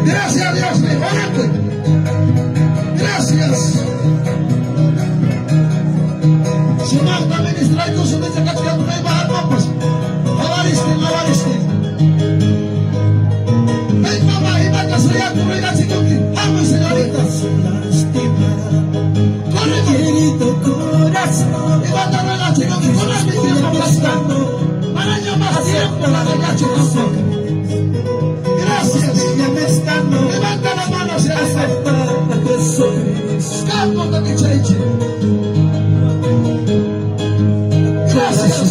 Gracias Dios mío, orakoy. Gracias. Sumagta ministray ko sumitsakat ka tunay mahapapas. Hawaristi, hawaristi. Ay mama, iba ka saya tunay na sikuki. Amo señorita. Corremos. Querido corazón, Levanta la chico, que con la misión aplasta. Para yo más tiempo la de chico. Gracias. Levanta la mano hacia arriba. Campo de Michaichi. Gracias.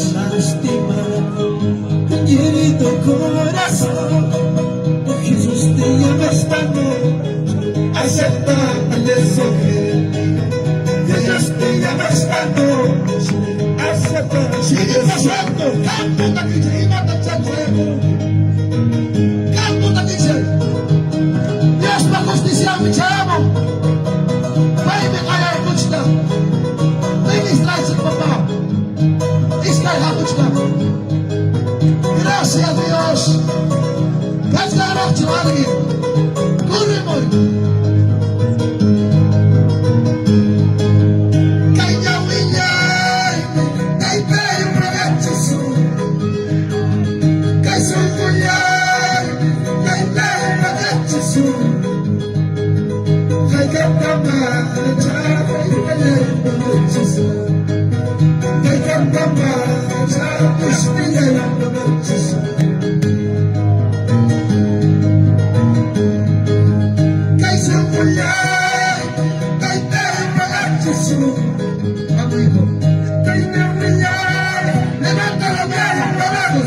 Querido corazón, Jesús te llama esta noche, acepta al Jesús te llama esta noche, acepta. Sigue pasando. Campo de Michaichi. Mata Campo de Michaichi. Dios pa justicia mi chamo. Paymi qayaykuchka. Ministraychik papá. Iskay hamuchka. Gracias Dios. Kachkaraqchu alguien. Corremoy. Kay ñawillay, taytay ragachisu. Kay sunqullay, taytay ragachisu. Kay kantama, chapillay ragachisu. Kay kantama, chapillay ragachisu. Kay sunqullay, taytay ragachisu. Amigo. Kay ñawillay, levanta la mano, carajo.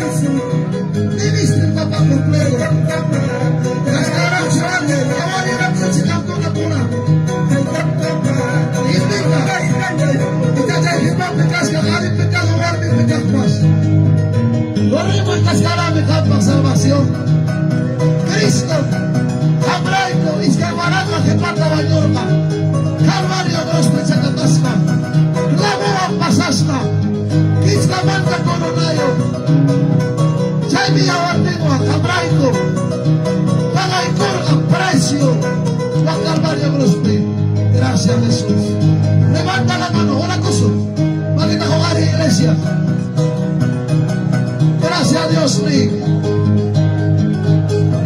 Ministro papá completo. Las caras grandes, la variedad que se cantó la cuna. Invita. Itachay himam pikas ka, alim pikas, warmi pikas mas. Corremos cascara mi campa salvación. Cristo, Abraiko, Iskawaranga, Jepata Bañorma, Calvario Dios Pechacatasma, Clavo Pasasma, Kitzkamanta Coronayo, Chaymi Yawarningua, Abraiko, Pagaykurqa, precio, la Calvario Cruzpi. Gracias Jesús. Levanta la mano, hola Coso. Maldita hogar iglesia. Gracias Dios mío.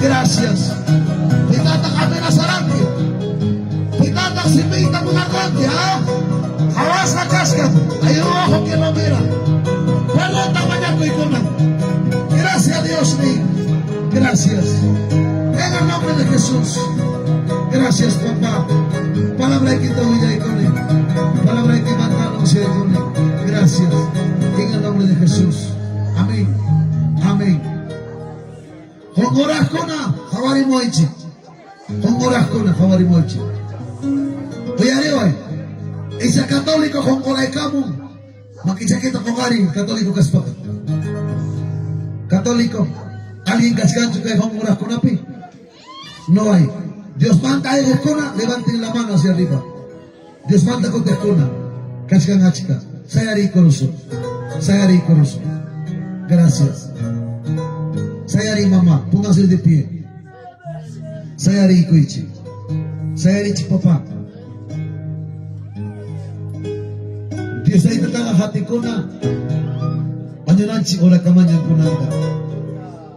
Gracias. Pitata kami nasaranki. Pitata simita munakonti, ha? Hawas na kaskat. Hay un ojo que no mira. Perdón tamaño ikuna. Gracias Dios mío. Gracias. En nombre de Jesús. Gracias, papá. Palabraykita willaykuni. Palabraykimanta anunciaykuni. Gracias. En el nombre de Jesús. Amén. Amén. Qunquraqkuna qawarimuychik. Qunquraqkuna qawarimuychik. Uyariway. Isa católico qunquraykamun. Makichakita quqarin católico kaspaqa. Católico. ¿Alguien kachkanchu kay qunquraqkunapi? No hay. Diosmanta ayqikuna, levanten la mano hacia arriba. Diosmanta kutiqkuna, kachkan achka. Sayariykurusun. Sayariykurusun. Gracias. Sayariy mamá, pónganse de pie. Sayariykuychik. Sayarichik papá. Dios taytataqa qatikuna wañunanchik horakamañam kunanqa.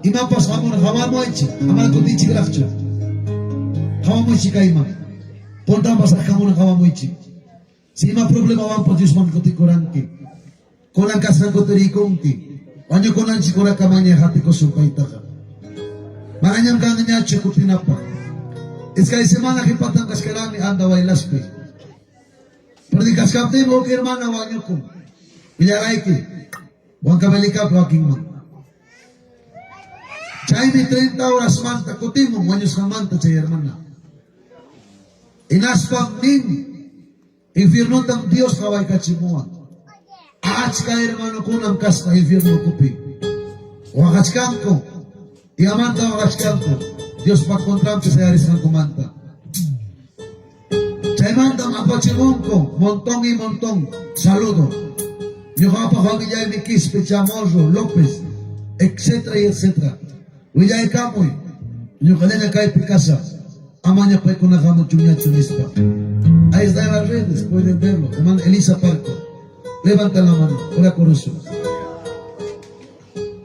Imapas qamuna qawamuychik, ama kutichikraqchu. Qawamuychik kayman. Puntapas raqkamuna qawamuychik. Si ima problemawanpas Diosman kutikuranki, kunan kasqan kutirikunki, wañukunanchik horakamaña qatikusun paytaqa. Manañam kanñachu kutinapaq. Iskay semana qipatan kachkarani Andahuaylaspi. Predicachkaptiymi huk hermana wañukun. Willarayki, Huancavelicapi wakinman. Chaymi 30 horasmanta kutimun wañusqanmanta chay hermana. Hinaspam nin, infiernotam Dios qawaykachimuwan. Achka hermanokunam kasqa infierno ukupi. Waqachkanku, imamanta waqachkanku? Diospa contranpi sayarisqankumanta. Chaymantam apachimunku montón y montón saludo. Ñuqapa familiaymi Quispe, Chamorro, López, etcétera y etcétera. Willaykamuy, ñuqallaña kaypi kasaq, amaña paykuna hamuchunñachu nispa. Ahí está en las redes, pueden verlo. Hermana Elisa Parco. Levanta la mano, orakurusun.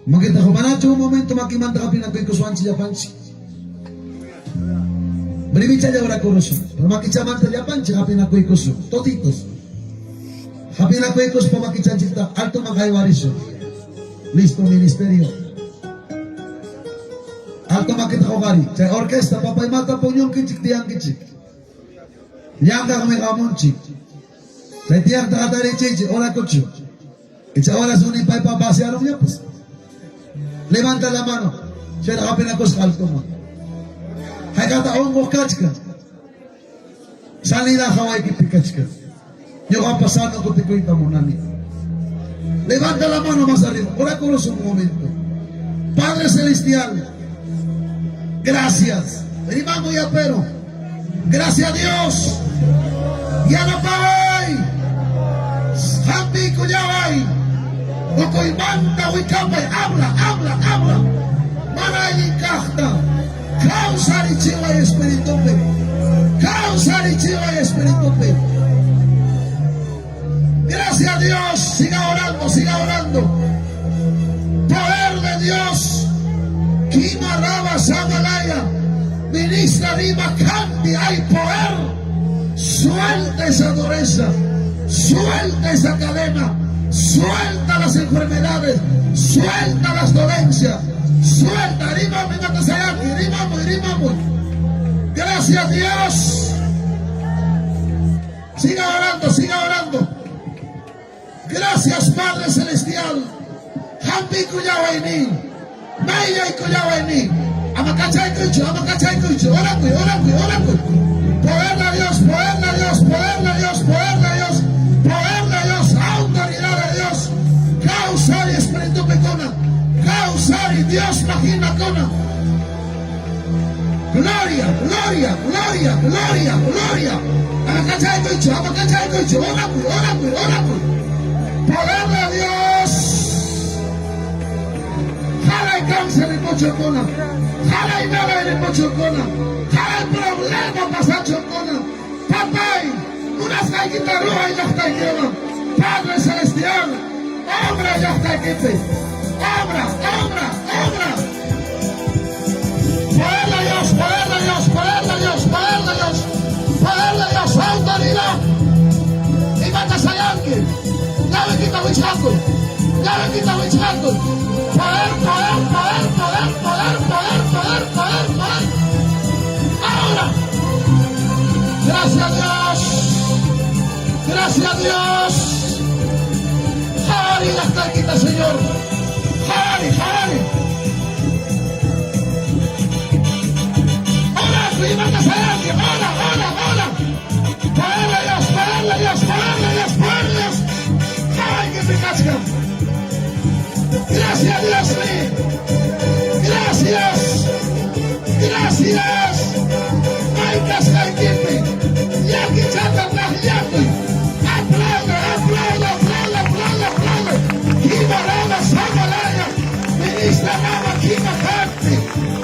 Makita manachu un momento makimanta hapinakuykusuwanchik llapanchik. Brevichalla orakurusun. Pero makichamanta llapanchik hapinakuykusun. Toditos. Hapinakuykuspa makichanchikta altoman haywarisun. Listo ministerio. Alto makita huqariy. Chay orquesta papaymata puñunkichik tiyankichik. Llankaqmi hamunchik. Chay tiyaqta hatarichiychik orakuchun. Icha orasuni paypa vaciarunñapas. Levanta la mano. Chayta hapinakusqa altoman. Hayk'ata unquq kachkan. Sanidad hawaykipi kachkan. Ñuqapas sano kutikuyta munani. Levanta la mano más arriba. Orakurusun un momento. Padre Celestial, gracias. Rimamos ya, pero. Gracias a Dios. Yanapaway. Hampiykullaway. Ukuymanta wikapay. Habla, habla, habla. Mana allin kaqta. Kawsarichiway espiritupi. Kawsarichiway espiritupi. Gracias a Dios. Siga orando, siga orando. Poder de Dios. Kima Raba Samalaya. Ministra Rima cambia. Hay poder. Suelta esa dureza. Suelta esa cadena. Suelta las enfermedades. Suelta las dolencias. Suelta. Rima, rima, rima. Gracias Dios. Siga orando, siga orando. Gracias Padre Celestial. Hampiykullawayni. Mayllaykullawayni. Ama kachaykuychu, ama kachaykuychu. Orakuy, orakuy, orakuy. Poder de Dios, poder de Dios, poder de Dios, poder de Dios, poder de Dios, autoridad de Dios. Kawsariy espiritupi kuna. Kawsariy Dios kuna. Gloria, gloria, gloria, gloria, gloria. Ama kachaykuychu, ama kachaykuychu. Orakuy, orakuy, orakuy. Poder de Dios. Jalay cáncer ripuchukuna. Jalay nanay ripuchukuna. Jalay problema pasachukuna. Papay, munasqaykita ruway llaqtaykiwan. Padre Celestial, obra llaqtaykipi. Obra, obra, obra. Poder de Dios, poder de Dios, poder de Dios, poder de Dios. Poder de Dios, autoridad. Imata sayanki. Ñawikita wichqakuy. Ñawikita wichqakuy. Poder, poder, poder, poder, poder, poder, poder, poder, poder. Gracias Dios. Qawariy llaqtaykita, Señor. Qawariy, qawariy. Ora, imata sayanki. Ora, ora, ora. Poderle Dios, poderle Dios, poderle Dios, poderle Dios. Qawaykipi kachkan. Gracias Dios mío. Gracias. Gracias. May kasqaykipi. Llakichata llakuy. Aplaude, aplaude, aplaude, aplaude, aplaude. Kimarama, Samalaya. Ministra Mama, Kima Kanti.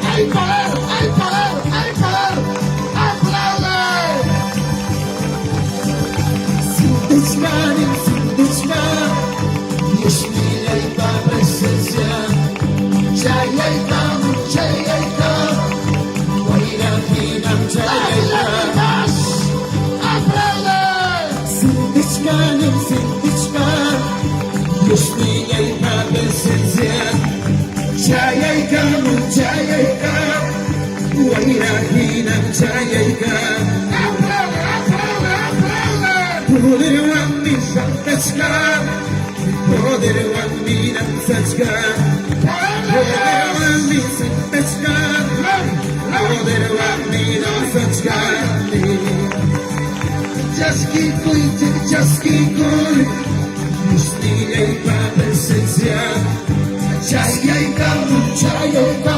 Hay poder, hay poder, hay poder. Aplaude. Sintichkanim, sintichkan, Diosnillaypa presencia, chayaykamun, chayayka, wayra hinam chayayka. Más. Aplaude. Sintichkanim, sintichkan, Diosnillaypa presencia, chayaykamun, chayayka, wayra hinam chayayka. Aplaude, aplaude, aplaude. Poderwanmi saltachkan, poderwanmi danzachkan, poderwanmi saltachkan, poderwanmi danzachkan. Chaskikuy, chaskikuy, Diosnillaypa presencia, chayaykamun, chayayka,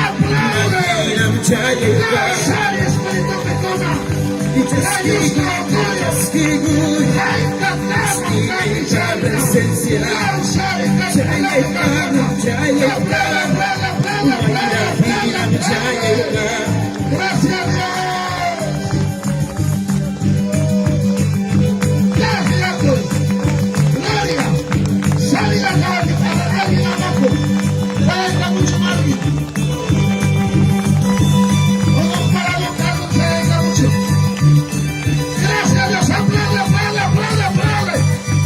Aplaude. hinam chayayka. Sale Espíritu que toma. Chaskikuy, chaskikuy, Diosnillaypa presencia, chayaykamun, chayayka, hinam chayayka. Gracias Dios. Gracias Gloria. Salida alguien abajo. Traiga mucho Marvin. Uno para los carros, traiga mucho. Gracias a Dios. Aplaude, aplaude, aplaude, aplaude.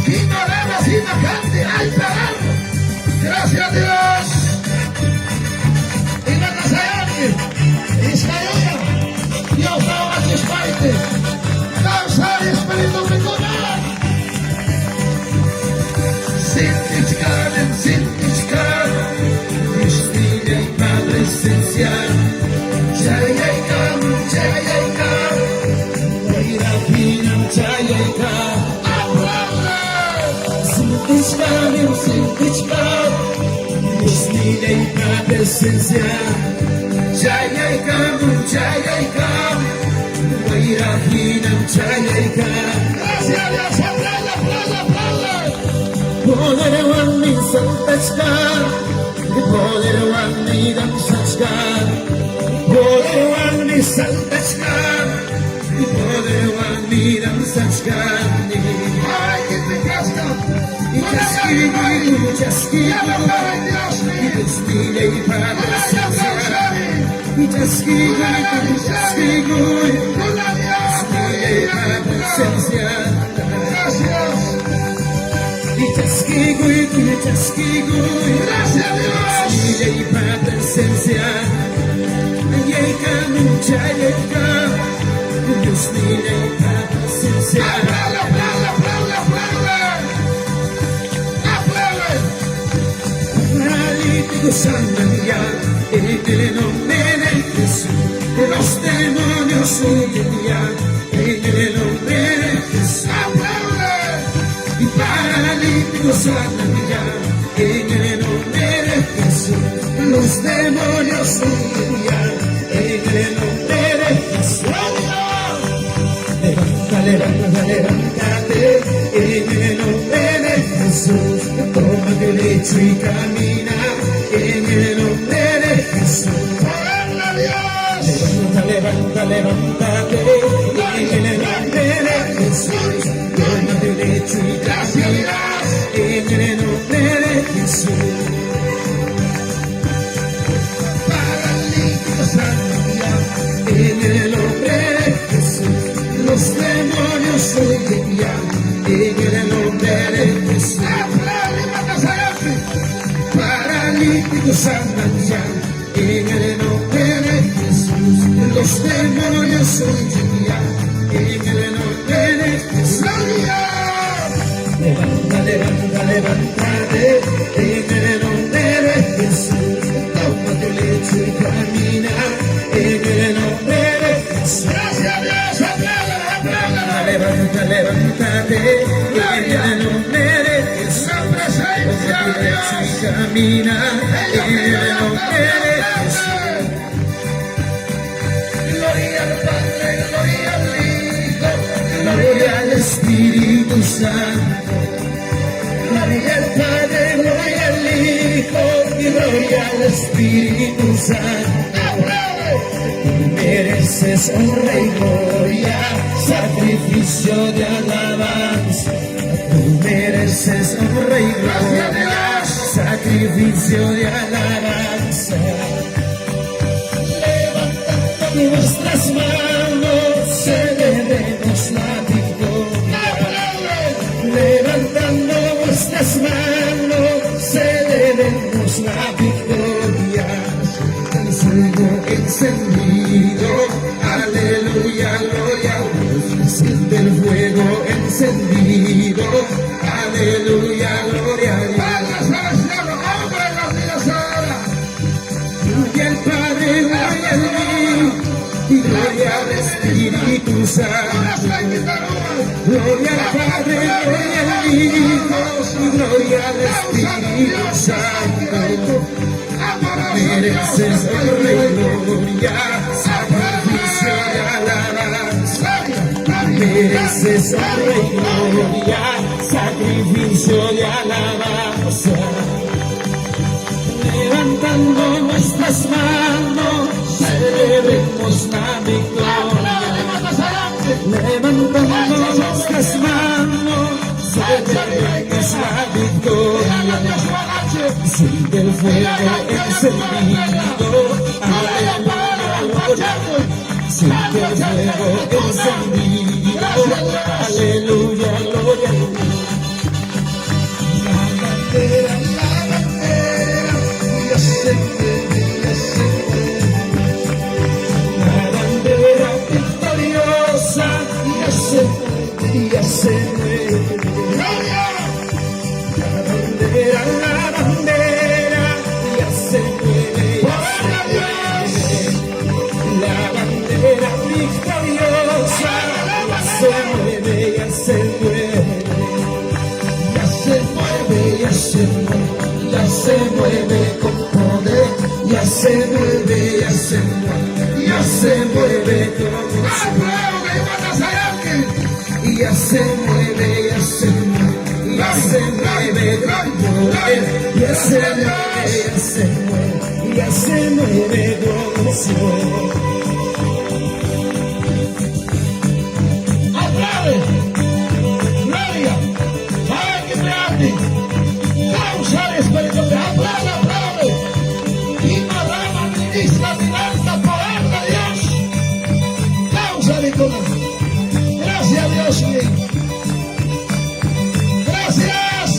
Kino reba, sino cante. Hay poder. Gracias a Dios. Imakasayani. Iskayuya. Dios ahora chispaite. Causa Espíritu Mikuna. Sintichkanim, sintichkan, Diosnillaypa presencia, chayaykamun, chayayka, wayra hinam chayayka. Aplaude. Sintichkanim, sintichkan, Diosnillaypa presencia, chayaykamun, chayayka, wayra hinam chayayka. Gracias a Dios. Aplaude, aplaude, aplaude. Poderwanmi saltachkan, poderwanmi danzachkan, poderwanmi saltachkan, poderwanmi danzachkan. Ay, que te casca. Chaskikuy, chaskikuy, Diosnillaypa presencia, chaskikuy, chaskikuy, Diosnillaypa presencia. Gracias. Chaskikuy, chaskikuy, Gracias Dios. Diosnillaypa presencia, chayaykamun, chayayka, Diosnillaypa presencia. Aplaude, aplaude, aplaude, aplaude. Aplaude. Paralíticos sanan ya, en el nombre de Jesús. Los demonios huyen ya, en el nombre de Jesús. Aplaude. Y paralíticos sanan ya, en el nombre de Jesús. Los demonios huyen ya, en el nombre de Jesús. Levanta, levanta, levántate, en el nombre de Jesús. Toma derecho y camina, en el nombre de Jesús. Poderle Dios. Levanta, levanta, levántate, en el nombre de Jesús. Toma derecho y camina, en el nombre de Jesús. Paralíticos sanan ya. En el nombre de Jesús, los demonios huyen ya. En el nombre de Jesús. Aplaude, Makasayaki. Paralíticos sanan ya. En el nombre de Jesús, los demonios huyen ya. En el nombre de Jesús. Gloria. Levántate en el nombre de Jesús. Toma tu lecho y camina en el nombre de Jesús. Gracias Dios, apláudalo, apláudalo. Levanta, levántate en el nombre de Jesús. La presencia Toma tu de lecho Dios. y camina en el nombre de Jesús. Gloria al Padre, gloria al Hijo, Gloria al Espíritu Santo. Gloria al Padre, gloria al Hijo y gloria al Espíritu Santo. ¡Aplaude! Tú mereces honra y gloria, sacrificio de alabanza. Tú mereces honra y Gracias, gloria, Dios. sacrificio de alabanza. Levantando nuestras manos, celebremos la victoria. ¡Aplaude! Levantando nuestras manos, celebremos la victoria. El fuego encendido, aleluya, gloria a Dios. Siente el fuego encendido, aleluya, gloria a Dios. Padre Celestial, obra en las vidas ahora. Gloria al Padre, gloria al Hijo y gloria al Espíritu Santo. Gloria al Padre, gloria al Hijo y gloria al Espíritu Santo. Mereces honra y gloria, sacrificio de alabanza. Mereces honra y gloria, sacrificio de alabanza. Levantando nuestras manos, celebremos la victoria. Levantando nuestras manos, celebremos la victoria. Siente el fuego encendido, aleluya. Siente el fuego encendido, aleluya, gloria a Dios. La bandera, la bandera, ya se mueve, ya se mueve. La bandera victoriosa ya se mueve, ya se mueve. ¡Gloria! La bandera ya se mueve, ya se mueve. La bandera victoriosa ya se mueve, ya se mueve. Ya se mueve, ya se mueve, ya se mueve con poder, Ya se mueve, ya se mueve, ya se mueve con ¡Aplaude y matas a alguien! Y ya se mueve, ya se mueve, ya se mueve con poder, ya se mueve, ya se mueve, ya se mueve con unción. ¡Aplaude! ¡Gloria! ¡Saben que te ande! ¡Causa espiritual! ¡Aplaude, aplaude! Y rama ministra delante poder de Dios. Causa de corazón. Gracias, Dios mío. Gracias.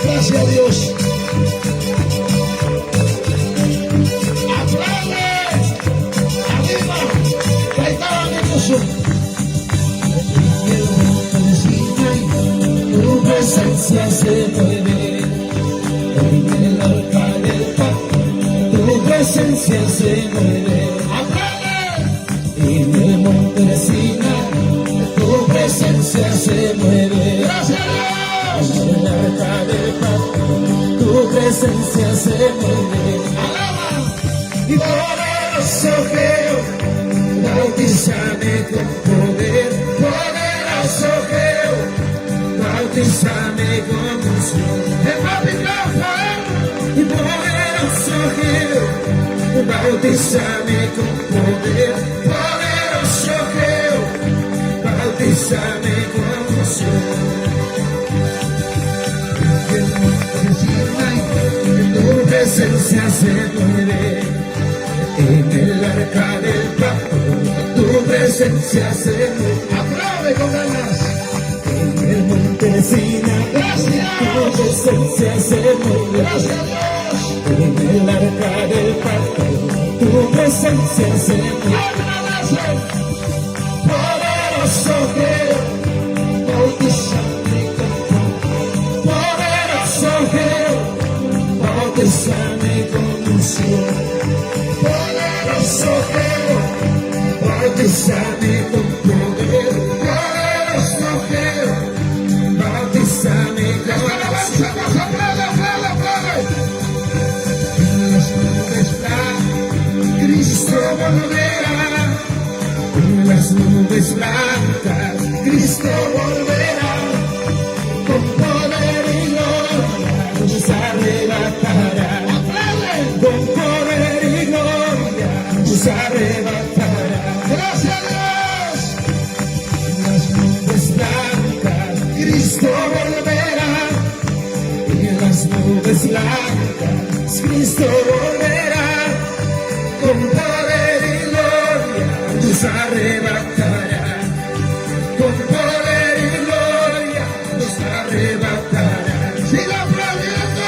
Gracias, Dios. Aplaude. Arriba. Ahí mi puso. Y el monte Sinaí, tu presencia se mueve. En el arca del pacto, tu presencia se mueve. Aplaude. En el monte Sinaí, tu presencia se mueve. Gracias, Dios. En el arca del pacto, tu presencia se mueve. Alaba. Y poderoso Jehová, bautízame con poder. Poderoso Jehová, bautízame con unción. El papi poder. Y poderoso Jehová, bautízame con poder. Poderoso Jehová, bautízame con unción. El monte Sinaí, Tu presencia se mueve en el arca del pacto. Tu presencia se mueve Aplaude con ganas. en el monte Sinaí. Gracias. Tu presencia se mueve Gracias, Dios. en el arca del pacto. Tu presencia se mueve. Agradece. Poderoso Jehová, bautízame unción. Poderoso Jehová, bautízame con poder. Poderoso Jehová, bautízame con Esta alabanza unción. nos aplaude, aplaude, aplaude. En las nubes blancas, Cristo volverá. En las nubes blancas, Cristo volverá. Con poder y gloria nos arrebatará. Aplaude. Con poder y gloria nos arrebatará. Gracias a Dios. En las nubes blancas, Cristo volverá. En las nubes blancas, Cristo volverá. Con poder y gloria nos arrebatará. Con poder y gloria nos arrebatará. Siga aplaudiendo.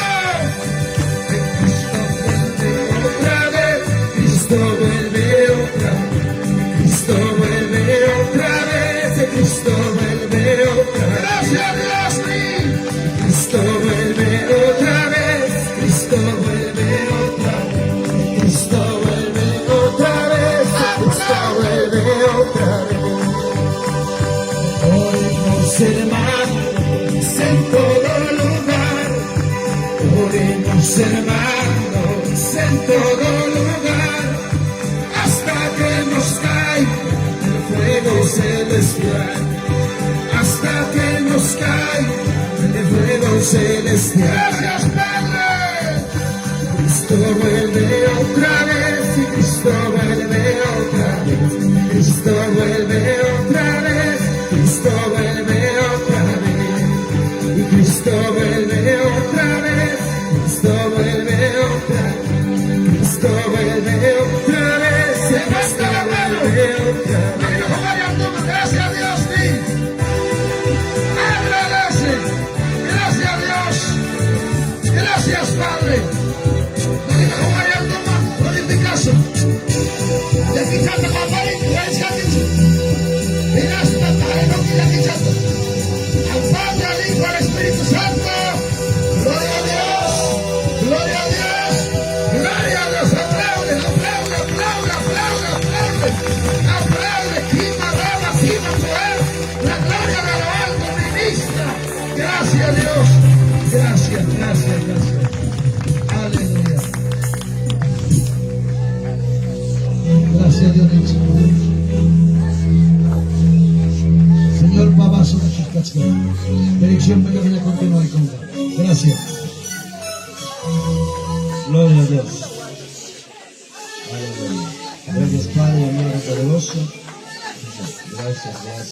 Cristo vuelve otra vez, Cristo vuelve otra vez, Cristo vuelve otra vez, Cristo vuelve otra vez. Gracias a Dios. Sí. Cristo vuelve otra vez, Cristo vuelve otra vez, Cristo vuelve otra vez, Cristo vuelve otra vez. Oremos hermanos en todo lugar, oremos hermanos en todo lugar, hasta que nos caiga el fuego celestial, hasta que nos caiga el fuego celestial. Gracias, Padre. Cristo vuelve otra vez, y Cristo vuelve otra vez, Cristo vuelve otra vez, Cristo vuelve otra vez, y Cristo vuelve otra vez, Cristo vuelve otra vez, Cristo vuelve otra vez, y Levanta Cristo la mano. vuelve otra vez. Gracias a Dios, sí. Agradece. Gracias a Dios. Gracias, Padre. Al Padre, al Hijo, al Espíritu Santo. Gloria a Dios. Gloria a Dios. Gloria a Dios. Aplaude, aplaude, aplaude, aplaude, aplaude. Aplaude. Quima, rama, quima, poder. La gloria de lo alto ministra. Gracias a Dios. Gracias, gracias, gracias. Aleluya. Gracias a Dios. Señor Pabazo, Dirección que continúa con. Gracias. Gloria a Dios. Aleluya. Gracias, Padre, amado poderoso. Gracias, gracias.